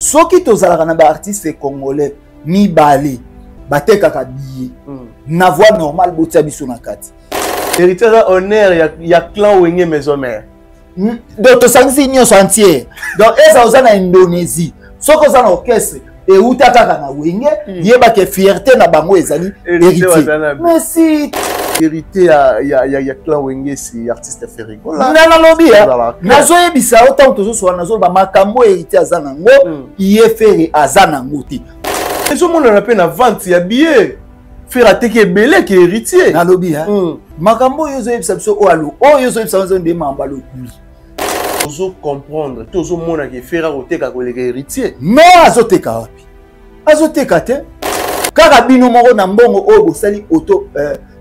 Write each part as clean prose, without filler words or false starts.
Soki tozalaka na baartiste congolais mibale batekaka billet na voie normale, botia biso na kati. Héritier aza honneur ya clan Wenge Maison Mère. Donc tosangisi nyonso entière. Donc eza oza na Indonésie, soki oza na orchestre euta kaka na Wenge, yebake fierté na bango ezali Héritier. Merci. Héritier ya clan Wenge, si artiste Ferre Gola. Nga nalobi, nazoyebisa yo, ntango tozosola, nazoloba makambo Héritier aza nango, ye Ferre aza nango te. Ezomonana mpe na vente ya billet, Ferre ateki ebele ke Héritier. Nalobi, makambo oyo ozoyebisa biso, oyo alo oyo ozoyebisa biso nde makambo alokuli. Ozo comprendre te, ozomona ke Ferre akoteka koleka Héritier. Non, azoteka wapi? Azoteka te. Kaka bino moko na mbongo oyo bosali auto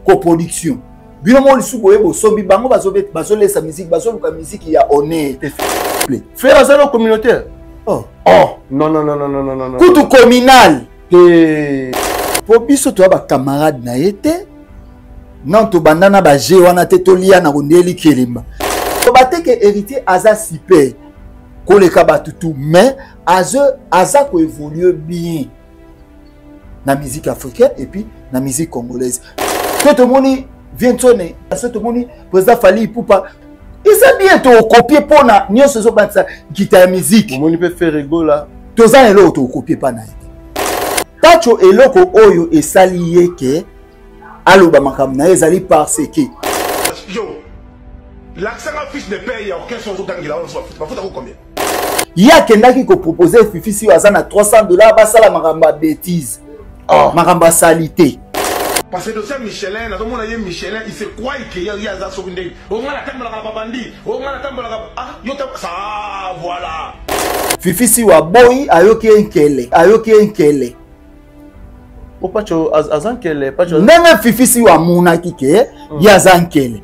coproduction, bino moko lisusu boye bosombi bango, bazolesa musique, bazoluka musique ya honneur. Ferre aza na communautaire. Oh. Oh non, non, non, non, non, non, non. Kutu communal. Te. Po biso toya bacamarade na ye te. Non, tobanda na baje wana te, tolia na kondeli kelemba. Tobateke Héritier aza super koleka bato tu, mais aza koévolue bien na musique africaine et puis na musique congolaise. So tomoni Vientone, so tomoni président Fally Ipupa, eza bien tokopie mpona nyonso ezobatisa nkita ya musique. Omoni mpe Ferre Gola. Toza na eloko tokopie mpa na ye te. Tacho, eloko oyo esali ye ke aloba makambo na ye ezali parce que Yo lakisanga fiche de paye ya orchestre ozogangela wana, bafutako combien? Ye akendaki kopropose Fifi oyo aza na 300 $, basala makambo ya bétise, oh, makambo ya saleté. Parce que dossier Michelin, nazomona ye Michelin, il se croit ke ye aza soki ndenge onga natambolaka na babandi, onga natambolaka, ah yo ça voilà. Fifi Siwa aboyi, ayoki ye nkele, ayoki ye nkele. Po Pacho aza nkele, Pacho. Ndenge Fifi Siwa amonaki ke ye aza nkele,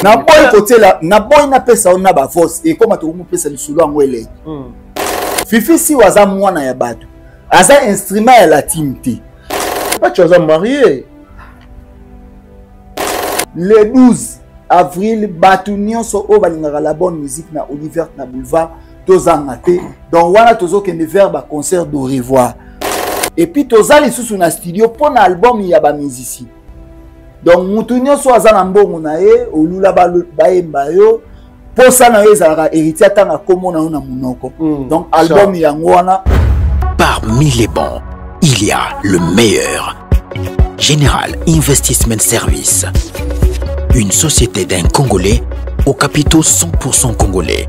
naboyi kotiela, naboyi napesa yo na bavose ekóma, tokomopesa lisolo yango eleki. Fifi Siwa aza mwana ya bato, aza instrument ya latine te. Pacho aza marié. Le 12 avril, bato nyonso oyo balingaka la bonne musique na Olivert na boulevard, tozanga te. Donc wana tozokende vers baconcert d'au revoir et puis toza lisusu na studio mpo na album ya bamusicien. Donc mutu nyonso aza na mbongo na ye, olula bayemba yo, posa na yo ezalaka Héritier atanga nkombo na yo na monoko. Donc album yango wana. Parmi les bons, il y a le meilleur. General Investment Service. Une société d'un Congolais aux capitaux 100% congolais.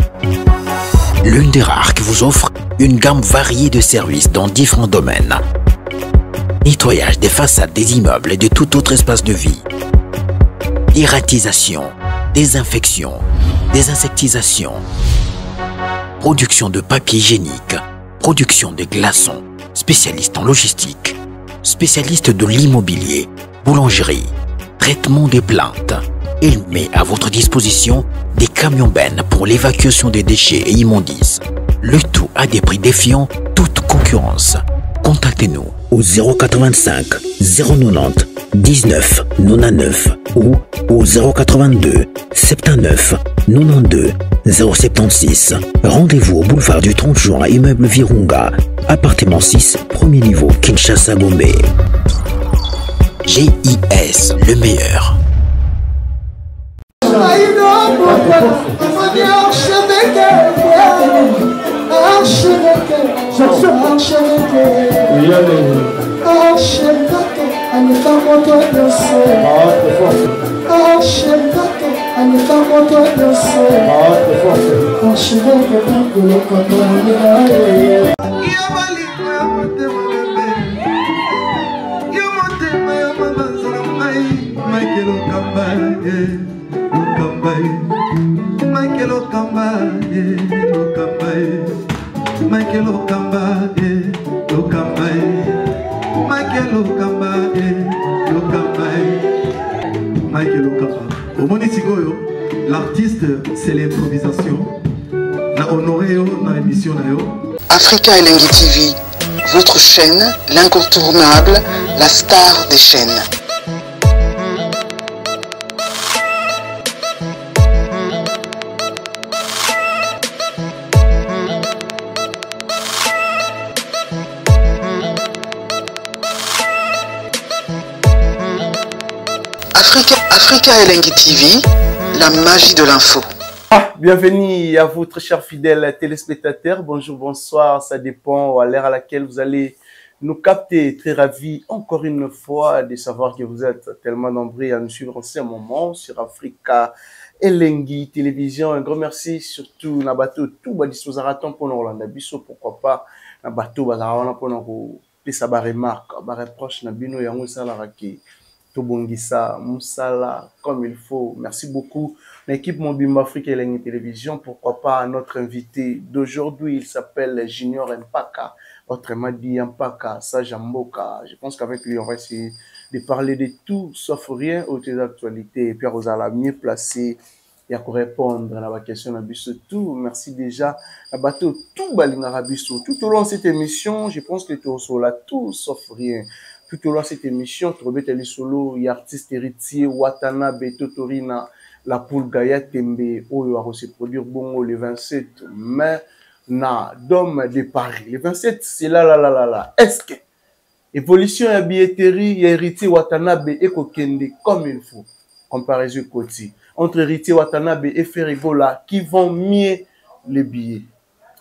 L'une des rares qui vous offre une gamme variée de services dans différents domaines. Nettoyage des façades des immeubles et de tout autre espace de vie. Dératisation, désinfection, désinsectisation, production de papier hygiénique, production de glaçons, spécialiste en logistique, spécialiste de l'immobilier, boulangerie, traitement des plantes. Il met à votre disposition des camions bennes pour l'évacuation des déchets et immondices. Le tout à des prix défiant toute concurrence. Contactez-nous au 085 090 19 99 ou au 082 79 92 076. Rendez-vous au boulevard du 30 juin, immeuble Virunga, appartement 6, premier niveau, Kinshasa Gombe. GIS, le meilleur. Michael Okamba, Okamba, Michael Okamba, Okamba, Michael Okamba, Okamba, Michael Okamba, Okamba, Michael Okamba. Omoni sikoyo, l'artiste, c'est l'improvisation. Na honoré yo na émission na yo. Africa Elengi TV, votre chaîne, ! Michael. Africa, Africa Elengi TV, la magie de l'info. Ah, bienvenue à vous, très chers fidèles téléspectateurs. Bonjour, bonsoir, ça dépend à l'heure à laquelle vous allez nous capter. Très ravi encore une fois de savoir que vous êtes tellement nombreux à nous suivre en ce moment sur Africa Elengi Télévision. Un grand merci surtout na bato tout badisposaka pour nous biso, pourquoi pas na bato bazalaka wana mpona kopesa baremarque, bareproche na bino, yango esalaka ke tobongisa mosala comme il faut. Merci beaucoup na équipe mobimba Afrique Elengi Télévision. Pourquoi pas notre invité d'aujourd'hui, il s'appelle Junior Mpaka, autrement dit Mpaka Sage Mboka. Je pense qu'avec lui, on va essayer de parler de tout sauf rien autour des actualités et puis ozala mieux placé ya korépondre na baquestion na biso tout. Merci déjà na bato tout balingaka biso tout au long de cette émission. Je pense que tosola tout sauf rien tout au long de cette émission. Tobeta lisolo ya artiste Héritier Watanabe Totorina la poule Gaya Tembe, oyo akose produire bongo le 27 mai na Dôme de Paris. Le 27, c'est là là là là là. Est-ce que évolution ya billetterie ya Héritier Watanabe ekokende comme il faut? Comparaison koti entre Héritier Watanabe et Ferre Gola, qui vend mieux les billets?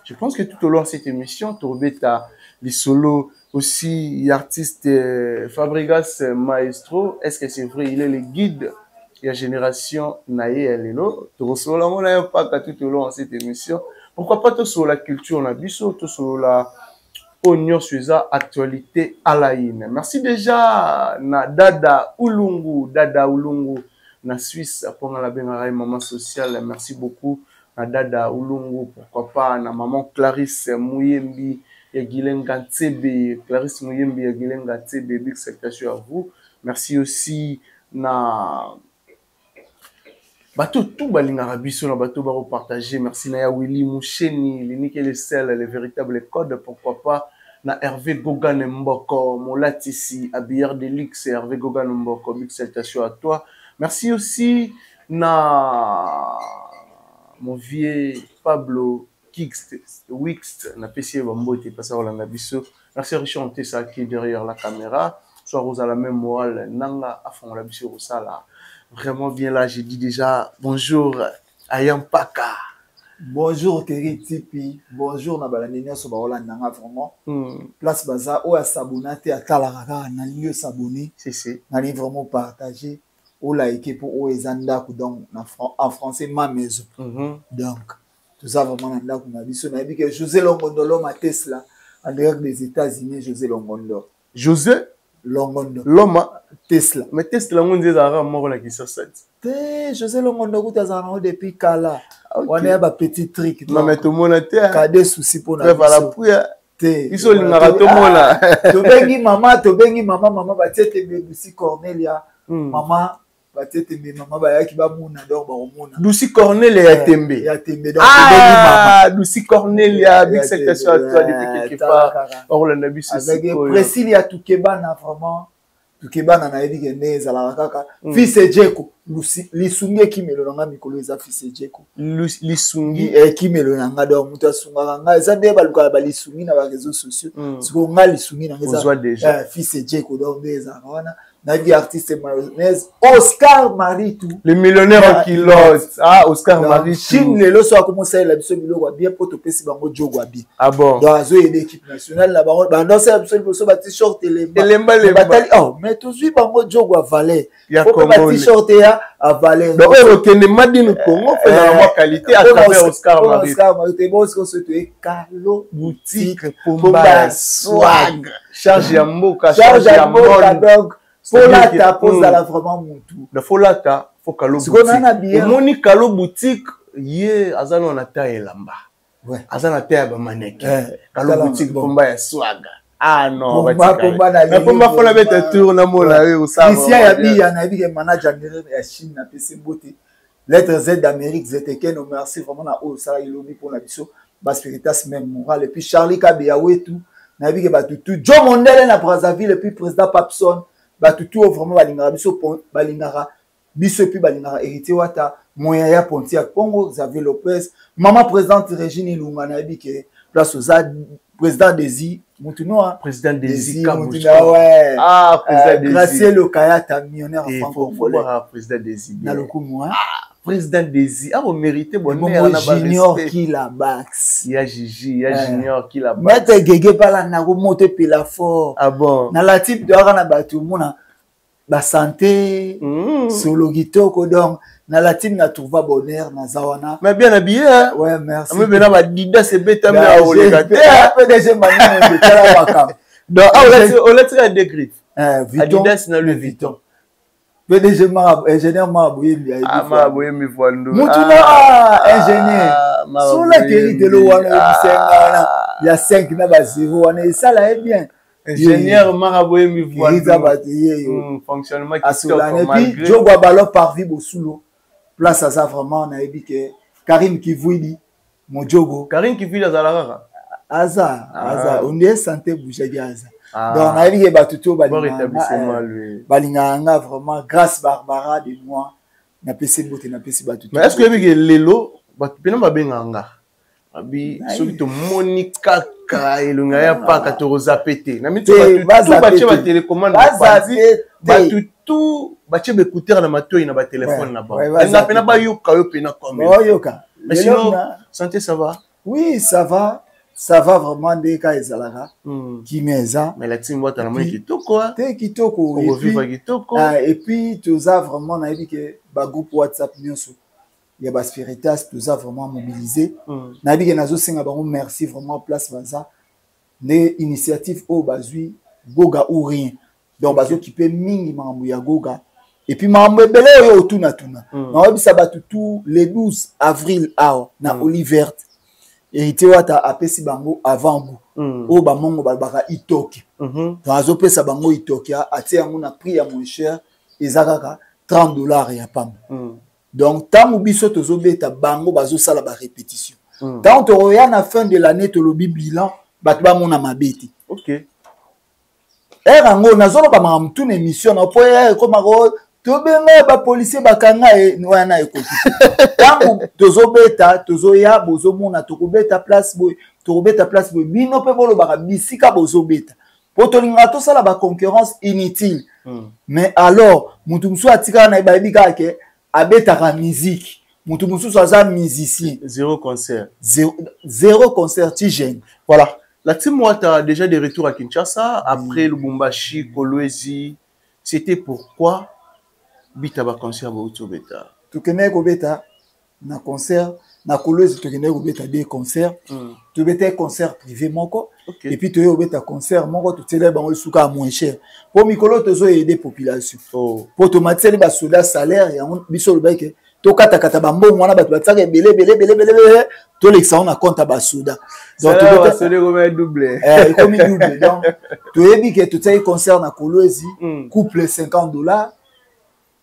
Je pense que tout au long de cette émission, tobeta lisolo aussi artiste Fabregas Maestro. Est-ce que c'est vrai, il est le guide ya génération na ye ya lelo? Tokosolola ngo na ye mpaka tout au long de cette émission. Pourquoi pas tosolola culture na biso, tosolola oyo nyonso eza actualité à la une. Merci déjà na Dada Ulungu, Dada Ulungu na Suisse, mponga nabengaka ye mama sociale. Merci beaucoup na Dada Ulungu. Pourquoi pas na maman Clarisse Muyembi ya Gilenga Ntsebe, Clarisse Muyembi ya Gilenga Ntsebe, big salutation à vous. Merci aussi na bato tout balingaka biso, na bato bakopartage. Merci na ya Willy Musheni, l'unique et le sel, le véritable code. Pourquoi pas na Hervé Gogan Mboko, molatisi habilleur de luxe, Hervé Gogan Mboko, big salutation à toi. Merci aussi na mon vieux Pablo Kixt Wixt, napesi ye bambote mpasa kolanda biso. Merci Richard Ntesa qui est derrière la caméra, soit rosa la même morale nanga afongola biso kosala vraiment bien. Là, j'ai dit déjà bonjour à Yampaka. Bonjour Terry Tipi, bonjour na balandi nyonso baolanda nga vraiment. Place baza, oyo asabona te atalaka kaka, nalingi osabone. Si si. Nalingi vraiment partager, olike mpo oyo eza ndako, donc en français ma maison. Donc toza vraiment na ndako na biso. Nayebi ke José Longondo Loma Tesla en direct des États-Unis, José Longondo. José Longondo Loma Tesla. Mais Tesla ngo nzi ezalaka moko na Kinshasa ti. Te, José Longondo kuta azala nango depuis kala. Wana ya bapetit truc. Non, mais tomona te. Kade souci mpona preuve à la biso. Puya. Te. Biso olingaka tomona. Tobengi mama, tobengi mama, mama batie tembe, Lucie Cornelia. Mama batie tembe, mama bayaki bamona, donc bakomona. Lucie Cornelia ya Tembe. Ya Tembe, donc tobengi mama. Ah, Lucie Cornelia, big Ya salutation à Tembe, toi depuis quelque tala part. kaka. Orlando biso Avec sikoyo. Priscilla Tukebana, vraiment Tukebana, nayebi ke nde ezalaka kaka. Fils Ejeko, lisungi ekimelo na nga mikolo eza Fils Ejeko. Lisungi. Ekimelo na nga, donc moto asungaka nga eza nde balukaka balisungi na baréseaux sociaux. Sikoyo nga lisungi na nga eza Ozwa déjà. Fils Ejeko, donc nde ezalaka wana. Nayebi artiste mayonnaise Oscar Maritu. Le millionnaire en culotte. Ah, Oscar Donc, Maritu. Chine lelo so akomosalela biso biloko ya bien mpo topesi bango jogo ya bien. Ah bon. Donc azoyede équipe nationale na bango, bandosala biso liboso ba t-shirt elemba. Elemba lemba. Batali, oh, mais tozwi bango jogo ya valeur. Ya Faut mpe ba Congolais. t-shirt ya a valeur. Donc, oyo okende Madine Congo, fait dans la qualité à travers Oscar Maritu. Oscar Maritu, bon, sikoyo soki toye Kalo Boutique Boutique Pomba ya swag. Charge ya mboka, charge ya mboka, monde. Donc C'est-à-dire polata que, pozala vraiment mutu. Na folata fo Kalo Sikoyo na na Boutique. bien. Omoni Kalo Boutique, ye aza na ta elamba. Aza na ta ya bamaneke. Kalo Tala, Boutique bon. Pomba ya swag. Ah non, Pomba, batikala. Pomba na Na Pomba leli, fola Pomba. beta tour na mola oyo osala Christian ya vraiment bien. biya, nayebi ke manager ya Chine, napesi mbote. Lettre Z d'Amérique, Zeteken, merci vraiment na oyo osalaki lobi mpona biso baspiritas même moral. Et puis Charlie Kabeya wetu, nayebi ke bato tu Jo Mondele na Brazzaville, et puis président Papson, bato tu oyo vraiment balingaka biso, balingaka biso, et puis balingaka Héritier Wata, moyen ya Pontiac Congo, Xavier Lopez, mama présidente Régine Ilunga, nayebi ke place oza. Président Desi mutu noa. Président Desi Kabushko. Ouais. Ah, président Desi. Graciel Okayata, millionnaire franco-congolais. Président Desi. Na lokumu, hein. Ah, président Desi. Ah, vous méritez bonheur na ba Junior Kila Bax. Ya Gigi, ya Junior Kila Bax. Maître Gege pala na ko moto pela fort. Ah bon. Na la type de na batu mona ba santé solo kitoko, donc na la team na trouva bonheur naza wana. Mais bien habillé, hein. Ouais, merci. Mais bien ba dida se beta mais aoleka te. PDG Manu tala makambo. Donc ah, olati ya deux griffes. Eh, Vuitton. Adidas na Louis Vuitton. PDG Mara, ingénieur Mara Boyembi. Ah, Mara Boyembi Voando. Mutu na ingénieur. Sola keri telo wana obisenga wana ya 5 na ba 0 wana esala ye bien. Ingénieur Mara Boyembi Voando. Eza bato ye yo. Fonctionnement Asolane. Et puis Djogo Balo parvi Bosulo. Place aza vraiment nayebi ke Karim Kivuidi Mojogo. Karim Kivuidi azala kaka. Aza, aza. On est santé bougegi aza. Donc nayebi ke bato to balingaka nga vraiment. Grâce Barbara de moi napesi mbote, napesi bato. Mais est-ce que oyebi ke lelo bato mpena babengaka nga abi soki tomoni kaka elongi ya paka tokozape te na miti bato batie batelecommande, bato tu batie baécouteur na matoi na batelefone na bango, nga mpena bayoka yo mpena comme. Oyoka. Mais sinon, santé, ça va? Oui, ça va, ça va vraiment, nde ka ezalaka kimia eza. Mais la team Wata, namoni kitoko. Te, kitoko. Okovivre kitoko. Et puis toza vraiment, nayebi ke bagroupe WhatsApp nyonso ya baspiritas toza vraiment mobilisé. Nayebi ke nazosenga bango merci vraiment, place baza nde initiative oyo bazwi, Goga ou rien. Donc bazokipe mingi makambo ya Goga et puis makambo ebele oyo otunatuna. Naoyebisa bato tout, le 12 avril awa na Olivert, Héritier Wata apesi bango avant goût oyo bamongo balobaka itoke. Donc azopesa bango itoke, atie yango na prix ya moins cher, eza kaka 30 $ ya pamba. Donc ntango biso tozobeta, bango bazosala barépétition. Ntango tokoya na fin de l'année, tolobi bilan, bato bamona mabe te. Ere yango nazoloba makambo tuna émission na po ekomaka tobenga bapolisier bakanga ye wana ekoki. Ntango tozobeta, tozoya, bozomona tokobeta place boye, tokobeta place boye, bino mpe bolobaka bisika bozobeta, po tolingaka tosala baconcurrence inutile. Mais alors motu mosusu atikala na ye, bayebi kaka ke abetaka musique, motu mosusu aza musicien. Zéro concert. Zéro, zéro concert, ti jeune. Voilà. La team Wata déjà de retour à Kinshasa après Lubumbashi, Kolwezi. C'était pourquoi bita ba concert bauti obeta? Tokendaki kobeta na concert na Kolwezi, tokendaki kobeta deux concert. Tobetaki concert privé moko et puis toye kobeta concert moko, totielaki bango lisuka ya moins cher, mpo mikolo tozoyede population. Mpo tomatiseli basoda salaire yango, biso olobaki ke tokatakata bambongo wana bato batiaka ebele ebele ebele ebele ebele, tolekisa yango na compte ya basoda. Donc ekomi double. Donc toyebi ke totiaki concert na Kolwezi, couple 50 $,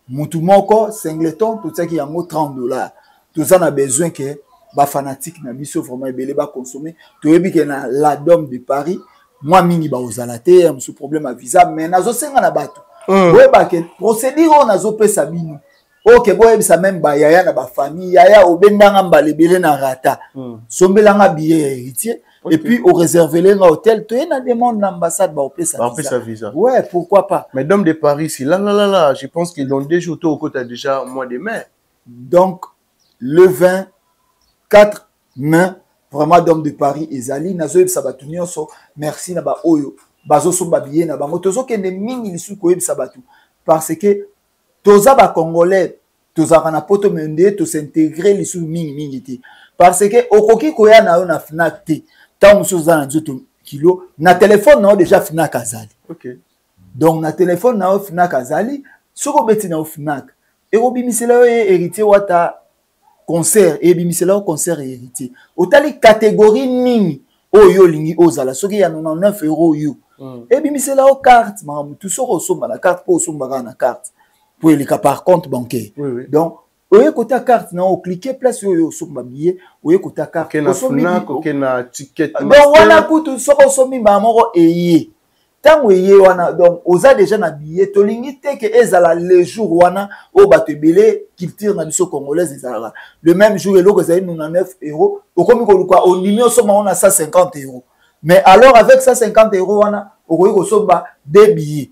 mutu moko singleton totiaki yango 30 $. Toza na besoin ke bafanatique na biso vraiment ebele baconsommer. Toyebi ke na la Dome de Paris mwa mingi bakozala te, ya mosusu problème ya visa. Mais nazosenga na bato boyeba ke procédure oyo nazopesa bino, oke boyebisa même bayaya na bafamille: yaya, obendanga mbala ebele na rata, sombelanga billet ya Héritier et puis oréservele nga hôtel, toye na demande na ambassade, baopesa. Baopesa visa. Ouais, pourquoi pas. Mais Dome de Paris, c'est là là là là, je pense que dans 2 jours to as déjà mois de mai. Donc le 24 mai, vraiment, Dome de Paris ezali. Nazoyebisa bato nyonso merci na baoyo bazosomba billet na bango. Tozokende mingi lisusu koyebisa bato parce que toza bacongolais, tozalaka na poto, me nde tos'intégrer lisusu mingimingi te, parce que okoki koya na yo na Fnac te. Ntango mosusu oza na nzoto kilo, na telefone na yo déjà Fnac azali. Donc na telefone na yo Fnac azali, soki obeti na yo Fnac, ekobimisela yo ye Héritier Wata concert, ebimisela yo concert ya Héritier. Otali catégorie nini oyo olingi ozala, soki ya 99 € oyo ebimisela yo carte, makambo tu. Soki osomba na carte, mpo osomba kaka na carte, mpo eleka par compte bancaire. Donc oye kota carte na, oclique place oyo osomba billet, oye kota carte. Donc wana kutu soki osombi mbala moko, eye ntango eye wana, donc oza déjà na billet. Tolingi te ke ezala le jour wana oyo bato ebele, culture na biso congolaise ezalaka le même jour, eloko ezali 99 €, okomi koluka ondimi osomba ngo na 150 €. Mais alors avec 150 euros wana, okoki kosomba deux billets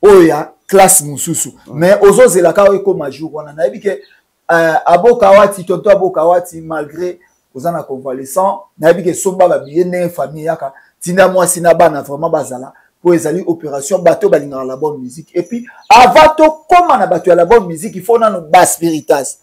oyo ya classe mosusu. Mais ozozela kaka ekoma jour wana. Nayebi ke aboka wati, tonto aboka wati, malgré oza na convalescent, nayebi ke somba babillet ndenge famille yaka, tinda mwasi na bana vraiment bazala, po ezali opération bato balingaka la bonne musique. Et puis avant tokóma na bato ya la bonne musique, il faut nano baspiritas,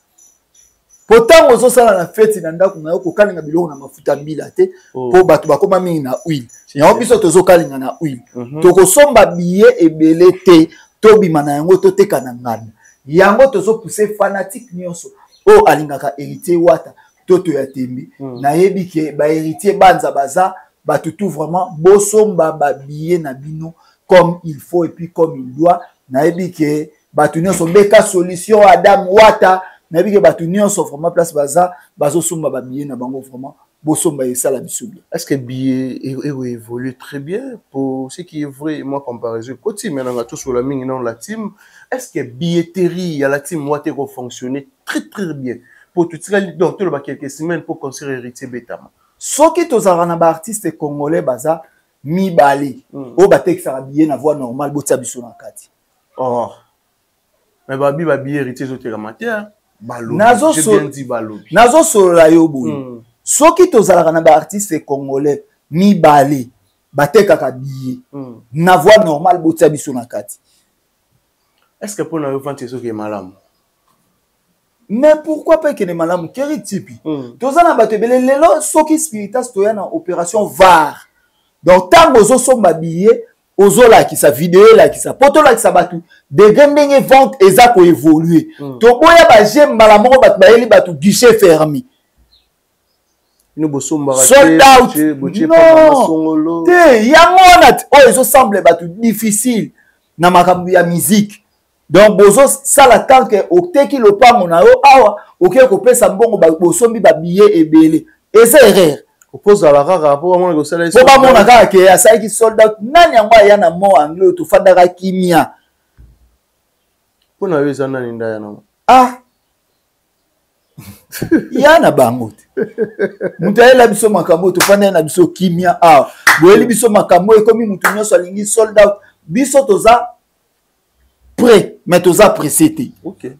po ntango ozosala na feti na ndako na yo, kokalinga biloko na mafuta mbila te, po bato bakóma mingi na huile. Yango biso tozokalinga na huile. Tokosomba billet ebele te, tobima na yango, toteka na nganda yango. Tozopousse fanatique nyonso oyo alingaka Héritier Wata, toto ya tembe. Nayebi ke bahéritier banza baza bato tout, vraiment bosomba babillet na bino comme il faut et puis comme il doit. Nayebi ke bato nyonso, beka solution Adam Wata, nayebi ke bato nyonso vraiment place baza, bazosomba babillet na bango. Vraiment bosomba, esala biso bien. Est-ce que billet évolue très bien? Pour ce qui est vrai, moi, comparaison koti maintenant tout sur la mingi non la team, est-ce que billetterie ya la team Wata fonctionner très très bien pour tout donc tout le quelques semaines pour concert Héritier betama? Soki tozalaka na baartiste congolais baza mibale oyo batekisaka billet na voie normale, botia biso na kati. Oh, mais babi babillet Héritier ezotekama te. Nazosolola yo boye, soki tozalaka na baartiste congolais mibale batekaka billet na voie normale, botia biso na kati. Est ce que mpona yo vente ezoke malamu? Mais pourquoi pas ekende malamu, keri tipi? Toza na bato ebele lelo. Soki spiritas toya na opération var, donc ntango ozosomba billet, ozolakisa video, elakisa mpo tolakisa bato degré ndenge vente eza koévolue. Toboya baje mbala moko bato bayeli bato guichet fermé, sold out. Non te, yango wana oyo ezosemble bato difficile na makambo ya musique. Donc bozosala tant que oteki lopango na yo awa, okei kopesa mbongo, bosombi babillet ebele, eza erreur. Okozala kaka mpo bamona kosala. Mpo bamona kaka ke asalaki sold out. Nani yango aya na mo anglais oyo tofandaka kimia? Mpo na yo eza nani ndaya nango? Ah, ya na bango te. Moto ayela biso makambo oyo, tofandaki na biso kimia awa, boyeli biso makambo oyo, ekomi moto nyonso alingi sold out. Biso toza prêt, mais toza pressé te.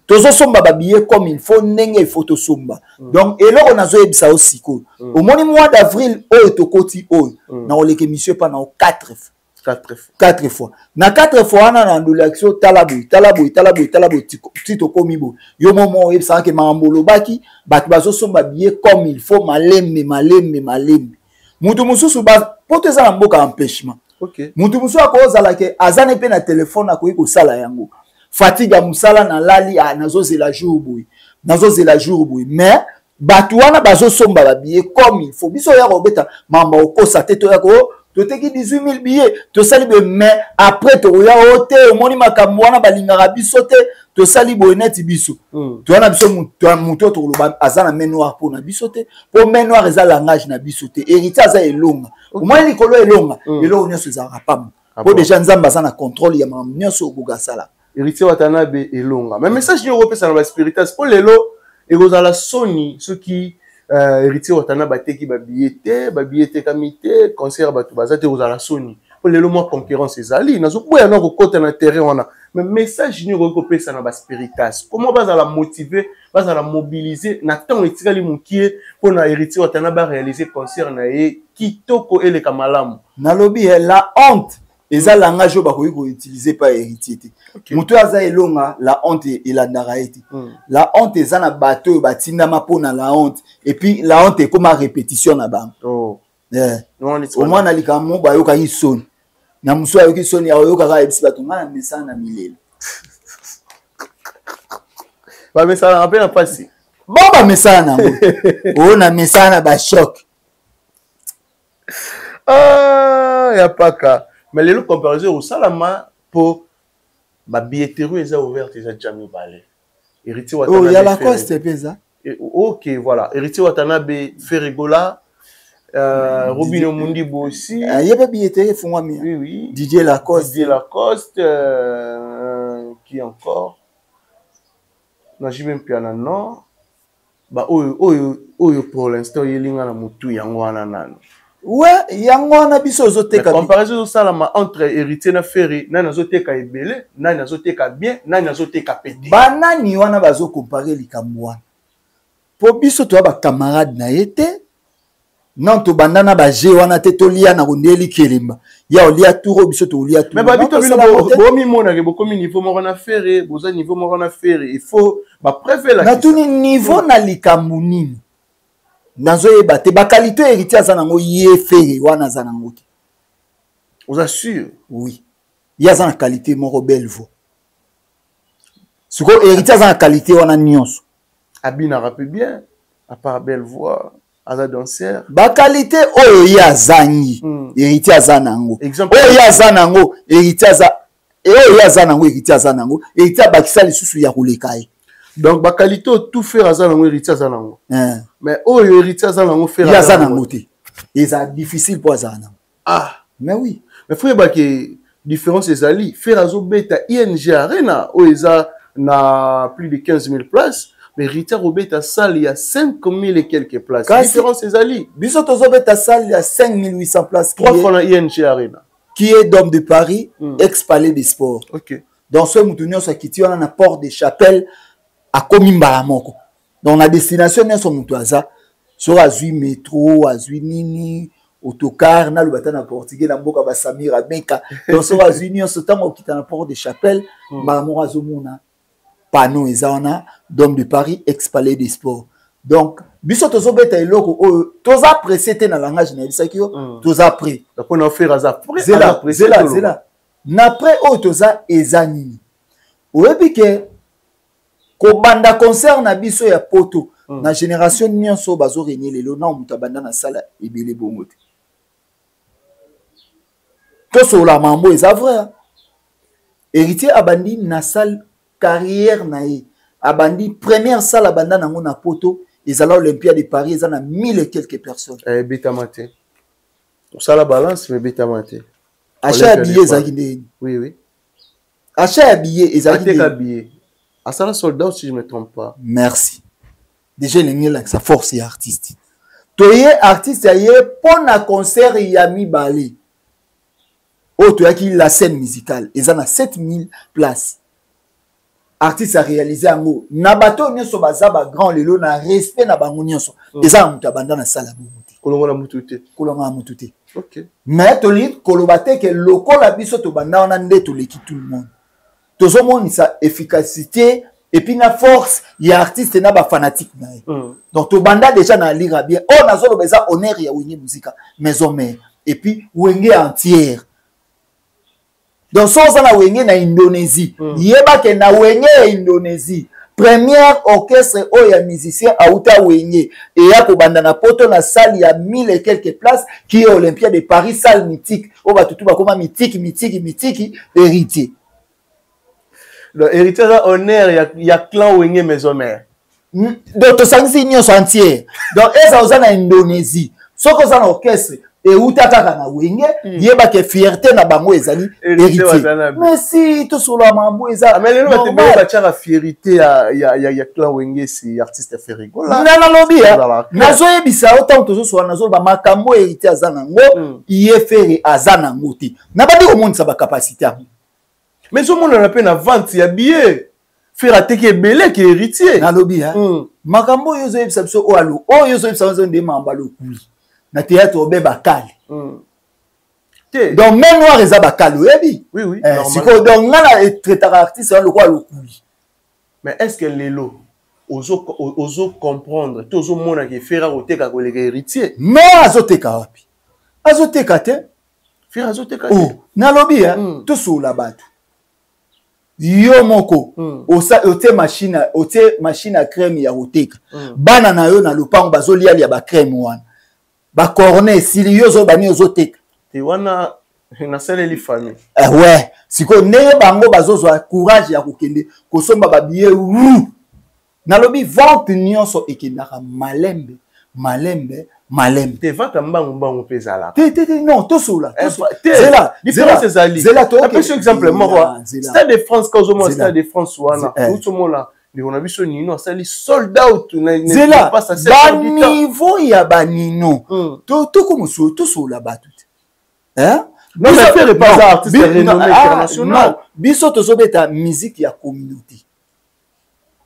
Tozosomba babillet comme il faut, ndenge il faut tosomba. Donc eloko nazoyebisa yo sikoyo, omoni mois d'avril oyo tokoti oyo, na koleka émission epa na yo 4 fois. 4 fois. 4 fois. Na 4 fois wana, na ndolo action, tala boye, tala boye, tala boye, tala boye, ti tokomi boye. Yo momo oyebisaka ke makambo olobaki, bato bazosomba billet comme il faut, malembe malembe malembe. Moto mosusu, po to eza na mboka empêchement, moto mosusu akozala ke aza ne mpe na telefone, akoki kosala yango. Fatigue ya mosala, nalali, ah, nazozela jour boye, nazozela jour boye, mais bato wana bazosomba babillet comme il faut. Biso oya kobeta mamba okosa te, toya ko toteki 18 000 billets, tosali boye, mais après tokoya o te, omoni makambo wana balingaka biso te, tosali boye neti biso toya na biso moto oyo tokoloba aza na main noire mpo na biso te, mpo main noire eza langage na biso te. Héritier aza elonga, omoni likolo elonga, eloko nyonso ezalaka pamba, mpo déjà Nzambe aza na contrôle ya makambo nyonso okoka asalaka. Héritier Watanabe elonga, mais message nini okopesa na baspiritas? Mpo lelo ekozala soni soki Héritier Watanabe ateki babillet te, babillet etekami te, concert bato baza te, ekozala soni. Mpo lelo mwa concurrence ezali, nazoboya na kokɔta na terrain wana, mais message nini okoki kopesa na baspiritas? Comment bazala motive, bazala mobilise na ntango etikali mokie mpona Héritier Watanabe aréalise concert na ye kitoko, eleka malamu? Nalobi la honte eza langage oyo bakoki koutilize pa Héritier te. Moto oyo aza elonga, la honte elandaka ye te. La honte eza na bato oyo batindama mpona la honte, et puis la honte ekóma répétition na bango. Omwana likambo bayokaki soni na mosu, ayoki soni, aoyokaka, ayebisi bato ngai na mesana na milelo. Bamesanaka mpe na mpasi. Bon, bamesana nango oyo na mesana na bachoc. Ah, ya paka. Mais lelo comparaison ekosalama mpo babilletterie eza ouverte, eza ja mibale, Héritier Watanabe, oh, ya Lacoste mpe eza. Ok, voilà, Héritier Watanabe, Ferregola, Robino Mundibo aussi. Ye mpe billetterie efungwami. Oui. Didier Lacoste. Didier Lacoste, qui encore? Na JB Mpiana, non, ba oyo oyo oyo pour l'instant oyelinga na motu yango wana nano. We yango wana biso ozoteka. Comparaison ezosalama entre Héritier na Ferre, nani azoteka ebele, nani azoteka bien, nani azoteka pete. Banani wana bazocompare likambo wana? Mpo biso toya bacamarade na ye te. Non, tobanda na baje wana te, tolia na kondeli kelemba ya olia tour, biso tolia tour. Mais babito bino bomimonake bokomi niveau moko na Ferre, boza niveau moko na Ferre, il faut bapreuve. Natuni niveau na likambo nini? Nazoyeba te. Baqualité Héritier aza nango, ye Ferre wana aza nango te. Oza sûr? Oui, ye aza na qualité moko, belle voix. Sikoyo Héritier aza na qualité wana nyonso. Abinaka mpe bien, à part belle voix aza danseur. Baqualité oyo ye azangi, Héritier aza nango. Oyo ye aza nango, Héritier aza, oyo ye aza nango, Héritier aza nango. Héritier abakisa lisusu ya koleka ye. Donc baqualité oyo tout Ferre aza nango, Héritier aza nango, mais oyo Héritier aza nango, Ferre ye aza nango te. Eza difficile mpo azala nango. Ah. Mais oui. Mais faut yebake différence ezali. Ferre azobeta ING Arena oyo eza na plus de 15 000 places, mais Héritier akobeta salle ya 5 000 et quelques places. Différence ezali. Biso tozobeta salle ya 5 800 places. Trois fois na ING Arena, qui est Dôme de Paris, ex Palais des Sports. Donc soki motu nyonso akiti wana na Porte de Chapelle, akomi mbala moko. Donc na destination nyonso motu aza, soki azwi métro, azwi nini, autocar, naloba ta na portugais na mboka basamir abeka. Donc soki azwi nyonso, ntango okita na Porte de Chapelle, mbala moko azomona panneau eza wana, Dôme de Paris, ex Palais des Sports. Donc biso tozobeta eloko oyo toza pressé te. Na langage nayebisaki yo, toza prêt. Mpona Ferre aza prêt. Zela, zela, zela. Na prêt oyo toza eza nini? Oyebi ke kobanda concert na biso ya poto, na génération nyonso oyo bazorégner lelo, na moto abanda na sala ebele bongo te. Tosolola mambo eza vrai. Héritier abandi na salle carrière na ye, abandi première salle abanda nango na poto ezala Olympia de Paris, eza na mille et quelques personnes. Ebetama te. Osala balance, mais ebetama te. Achat ya billet ezalaki ndenge? Oui. Achat ya billet ezalaki? Ateka billet, asala sold out, si je me trompe pas. Merci. Déjà elingi elakisa force ya artiste. Toye, artiste aye mpo na concert ya mibale oyo toyaki, la scène musicale eza na 7000 places. Artiste aréalise yango na bato oyo nyonso baza bagrand lelo, na respect na bango nyonso. Eza na moto abanda na sala bongo te. Kolongola mutu te. Kolongola motu te. Mais tolingi koloba te ke lokola biso tobanda wana nde toleki tout le monde. Tozomonisa efficacité et puis na force ya artiste na bafanatique na ye. Donc tobanda déjà na alira bien. Oyo nazoloba eza honneur ya Wenge Musica Maison Mère et puis Wenge entière. Donc so oza na Wenge na Indonésie, yeba ke na Wenge ya Indonésie, première orchestre oyo ya musicien auta Wenge eya kobanda na poto na salle ya mille et quelques places, qui est Olympia de Paris, salle mythique oyo bato tu bakoma mythique, mythique, mythique, Héritier. Donc Héritier aza honneur ya clan Wenge Maison Mère. Donc tosangisi nyonso entière. Donc eza oza na Indonésie, soki oza na orchestre euta kaka na Wenge, yebake fierté na bango ezali Héritier. Mais si tosolola mambo eza. Mais lelo bato ebele batiaka fierté ya clan Wenge si artiste Ferre Gola. Nga nalobi, nazoyebisa yo, ntango tozosola, nazoloba makambo Héritier aza nango, ye Ferre aza nango te. Nabandi komonisa bacapacité yango. Mais ezomonana mpe na vente ya billet, Ferre ateki ebele ke Héritier. Nalobi makambo oyo ozoyebisa biso, oyo alo oyo ozoyebisa biso nde mambo alokuli na théâtre obe bakale. Te. Donc main noire eza bakale, oyebi. Oui. Sikoyo donc nga na traitaka artiste wana lokola lokuli. Mais est ce que lelo ozo comprendre te, ozomona ke Ferre akoteka koleka Héritier? Non, azoteka wapi? Azoteka te. Ferre azoteka te. Oh, nalobi tosolola bato yo moko. Otie machine, otie machine ya crème ya koteka. Bana na yo na lopango bazolialia bacrème wana, bacorne esili, yo ozoba nini? Ozoteka. Te, wana nasaleli famille. Eh, ouais, sikoyo ndenge bango bazozwa courage ya kokende kosomba babillet ru, nalobi vente nyonso ekendaka malembe malembe malembe. Te, vente ya mbangu mbangu mpe ezalaka. Te, te, te, non, tosola. Zela, différence ezali. Napesi exemple moko: Stade de France, ka ozomona Stade de France wana, ozomona Ndeko na biso Nino asali sold out na zela baniveau ya banino. Tokomosuo tosolola bato te. Hein? Non, mais Ferre pas un artiste renommé international. Non, biso tozobeta musique ya communauté.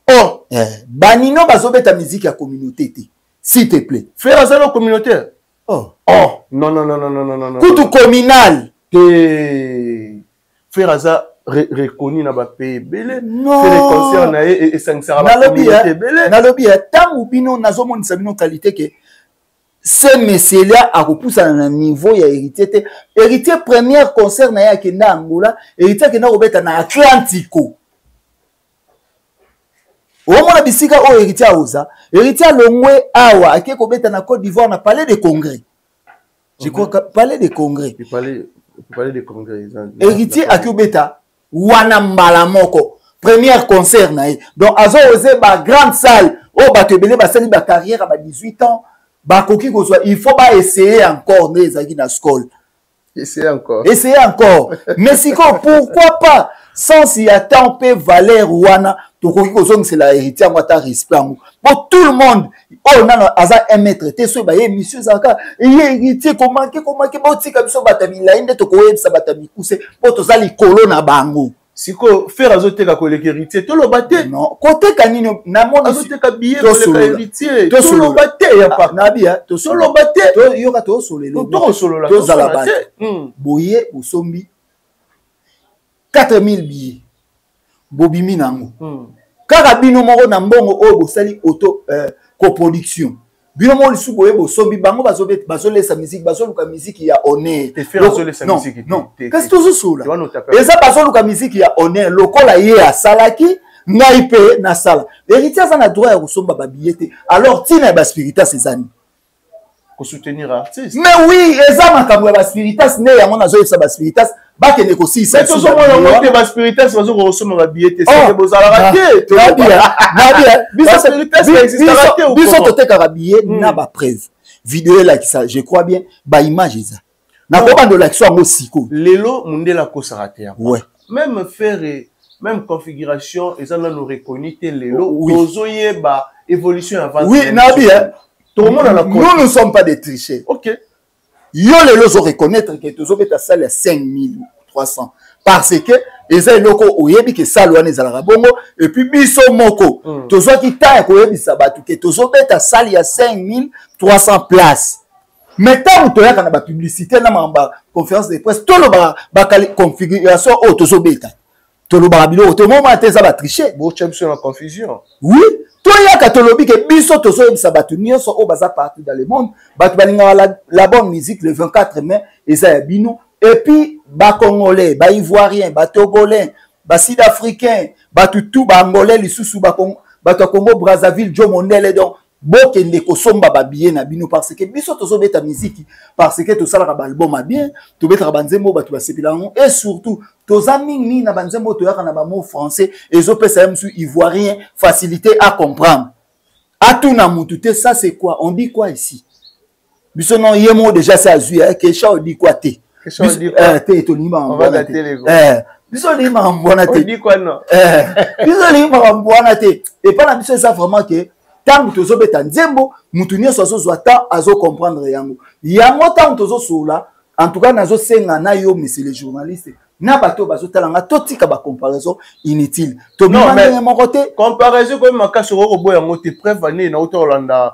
Oh, eh, banino bazobeta musique ya communauté te. S'il te plaît. Ferre aza communautaire. Oh. Oh, non non non non non non non. Kutu communal. Te. Ferre aza reconnu na ba pays ebele. Non. Ferre concert na ye esangisaka ba communauté ebele. Nalobi ya tangu bino nazomonisa bino qualité ke ce monsieur-là akopusana na niveau ya Héritier te. Héritier première concert na ye akenda Angola, Héritier akenda kobeta na Atlantico. Omona bisika oyo Héritier aoza, Héritier alongwe awa ake kobeta na Côte d'Ivoire na Palais de Congrès. Je crois que Palais de Congrès. Palais de Congrès. Héritier ake kobeta wana mbala moko première concert na ye. Donc azo oser ba grande salle oyo bato ebele basali ba carrière ba 18 ans bakoki kozwa, il faut ba essayer encore nde ezalaki na skol. Essayer encore. Essayer encore. Mais sikoyo pourquoi pas sens ya temps mpe valeur wana tokoki kozongisela héritier yango ata respect yango po tout le monde oyo nano aza 1 mètre te soki baye émission ezalaka ye héritier komanke komanke botika biso bato ya milai nde tokoyebisa bato ya mikuse mpo toza likolo na bango. Sikoyo Ferre azoteka koleka héritier, toloba te. Non, koteka nini? Namoni azoteka billet koleka héritier, toloba te ya papa. Nabia toloba te. Yoka, tosolola. Tokosolola. Tozala bato boye bosombi 4000 billets bobimi nango kaka bino moko na mbongo oyo bosali auto coproduction bino moko lisusu boye bosombi bango bazolesa musique, bazoluka musique ya honneur. Non, kasi tozosola eza bazoluka musique ya honneur lokola ye asalaki, ngai mpe nasala. Héritier aza na droit ya kosomba babillet te. Alors ntina ya baspiritas eza nini? Kosoutenir artiste. Mais oui, eza makambo ya baspiritas nde yango nazoyebisa baspiritas bakende kosilisa. Tozomona yango te, baspiritas bazokoka kosomba babillet te, seke bozalaka te. Biso totekaka billet na bapreuve video elakisa, je crois bien baimage eza, nakobanda olakisa yango sikoyo. Lelo mondele akosaka te. Ouais. Même Ferre, même configuration eza nano reconnu te lelo. Tozoyeba évolution ya Oui, nabi. Tokomona na Nous ne sommes pas des tricheurs. Ok. Yo lelo ozo reconnaître ke tozobeta salle ya 5300 parce que eza eloko oyebi ke salle wana ezalaka bongo. Et puis biso moko tozwaki temps ya koyebisa bato ke tozobeta salle ya 5300 place. Mais ntango toyaka na bapublicité na makambo ya conférence de presse, tolobaka baconfiguration oyo tozobeta, tolobaka biloko te omoma te eza batriche. Botya biso na confusion. Oui, toyaka tolobi ke biso tozoyebisa bato nyonso oyo baza partout dans le monde, bato balingaka la bonne musique, le 24 mai eza ya bino. Et puis bacongolais, baivoirien, batogolais, basud africain, bato tout, baangolais lisusu, bato ya Congo Brazzaville, jo mondele, donc bokende kosomba babillet na bino parce que biso tozobeta miziki parce que tosalaka baalbum ya bien, tobetaka banzembo bato basepela yango et surtout toza mingimingi na banzembo oyo toyaka na bamot français ezopesa ye mosusu ivoirien facilité à comprendre, atuna mutu te ça c'est quoi, on dit quoi ici. Biso non, ye moko déjà se azwi kesha odi quoi te te, tolingi makambo wana te, biso olingi makambo wana te, biso olingi makambo wana te. Epai na biso eza vraiment ke ntango tozobeta nzembo, mutu nyonso azozwa temps azocomprendre yango. Yango ntango tozosolola, en tout cas nazosenga na yo, monsieur le journaliste, na bato oyo bazotala nga, totika bacomparaison inutile, tobima ndenge moko te. Comparaison komi makasi, okoki koboya yango te. Preuve ane nauta kolanda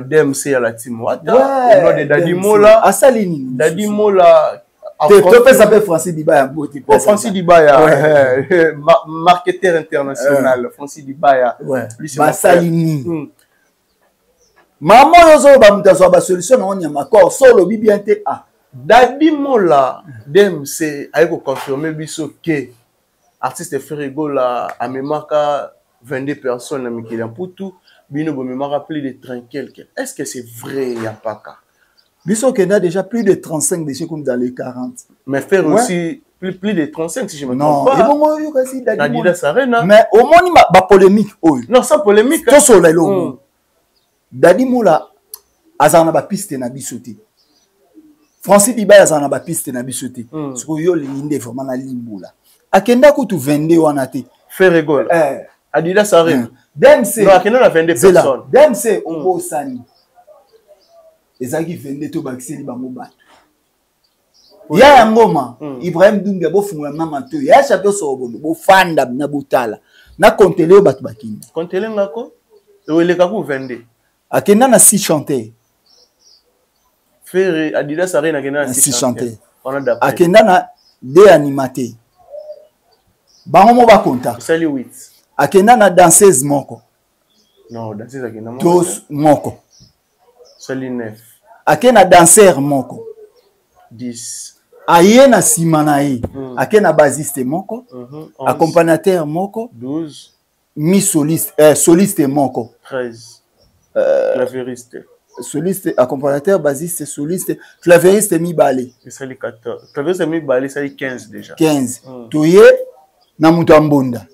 DMC ya la team Wata, au nom de Dadi Mola. Asali nini? Dadi Mola. Topesa mpe Francis Dibaya mbote. Francis Dibaya, marketeur international. Francis Dibaya. Basali nini? Mama oyo ozoloba moto azwa basolution nango nyama corps so olobi bien te. Ah. Dadi Mola DMC aye koconfirme biso ke artiste Ferre Gola amemaka 22 personnes na mikili ya Mputu, bino bomemaka plus de 30 quelque. Est ce que c'est vrai ya paka? Biso okenda déjà plus de 35, déjà comme dans les 40. Mais Ferre aussi plus de 35, si je me trompe pas. Ebongo oyo kasi Dadi Adidas Arena. Mais omoni bapolémique oyo. Non, sans polémique. Tosola eloko. Dadi Mola azala na bapiste na biso te, Francis Dibay azala na bapiste na biso te. Sikoyo yo olingi nde vraiment na limbola akenda kutu 22 wana te. Ferre Gola. Adidas Arena. DMC. Non, akenda na 22 personnes. DMC obosani. Ezalaki 22 to bakiseli bango bato. Ya ya ngoma Ibrahim Doumbia bofungola na matoyi. Ya champion Sorobondo bofanda na botala. Na kontele oyo bato bakenda. Kontele ngako? Eleka ku 22. Akenda na 6 chanteurs. Ferre Adidas Arena akenda na 6 chanteurs. Akenda na 2 animateurs. Bango mo ba contact. Esali 8. Akenda na danseuse moko. Non, danseuse akenda moko. Tos moko. Esali 9. Akenda na danseur moko. 10. Aye na sima na ye. Akenda na bassiste moko. Accompagnateur moko. 12. Mi soliste, soliste moko. 13. Claveriste. Soliste, accompagnateur, bassiste, soliste, claveriste mibale. Esali 14. Claveriste mibale, esali 15 déjà. 15. Toye na mutu ya mbonda.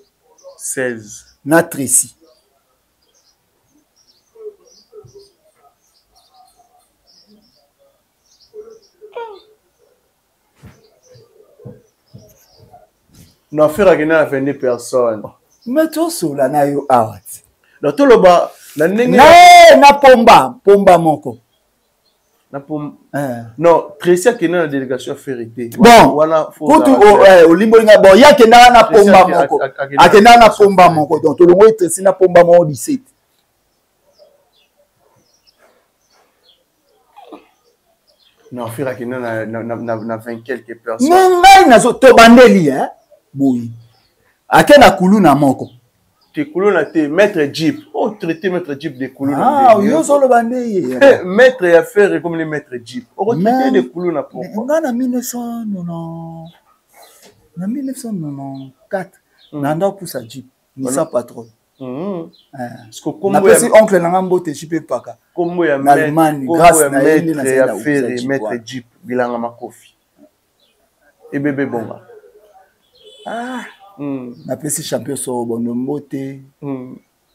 16. Na Tracy. Non, Ferre akenda na 22 personnes. Mais tosola na yo awa ti. Donc toloba na ndenge na pomba, pomba moko. Na pom... Non, Tracy akenda na délégation ya Ferre te. Bon, wana kutu olimboli nga bon, ya akendaka na pomba moko. Akendaka na pomba moko. Donc tolongoli Tracy na pomba moko 17. Non, Ferre akenda na 20 quelques personnes. Mais ngai nazo tobandeli hein boye. Ake na kuluna moko. Te kuluna te maître Jeep. Oh traité maître Jeep de kuluna. Ah, yo solo bande ye. Maître ya Ferre comme les maître Jeep. Oh traité de kuluna pourquoi? Nga na 1990 na 1994 na nda pusa Jeep, Nissan Patrol. Napesi oncle na nga mbote JP Paka. Kombo ya na Allemagne grâce na ye nde nazali na Ferre maître Jeep bilanga makofi. Ebebe bonga. Ah. Napesi champion Sorobondo mbote.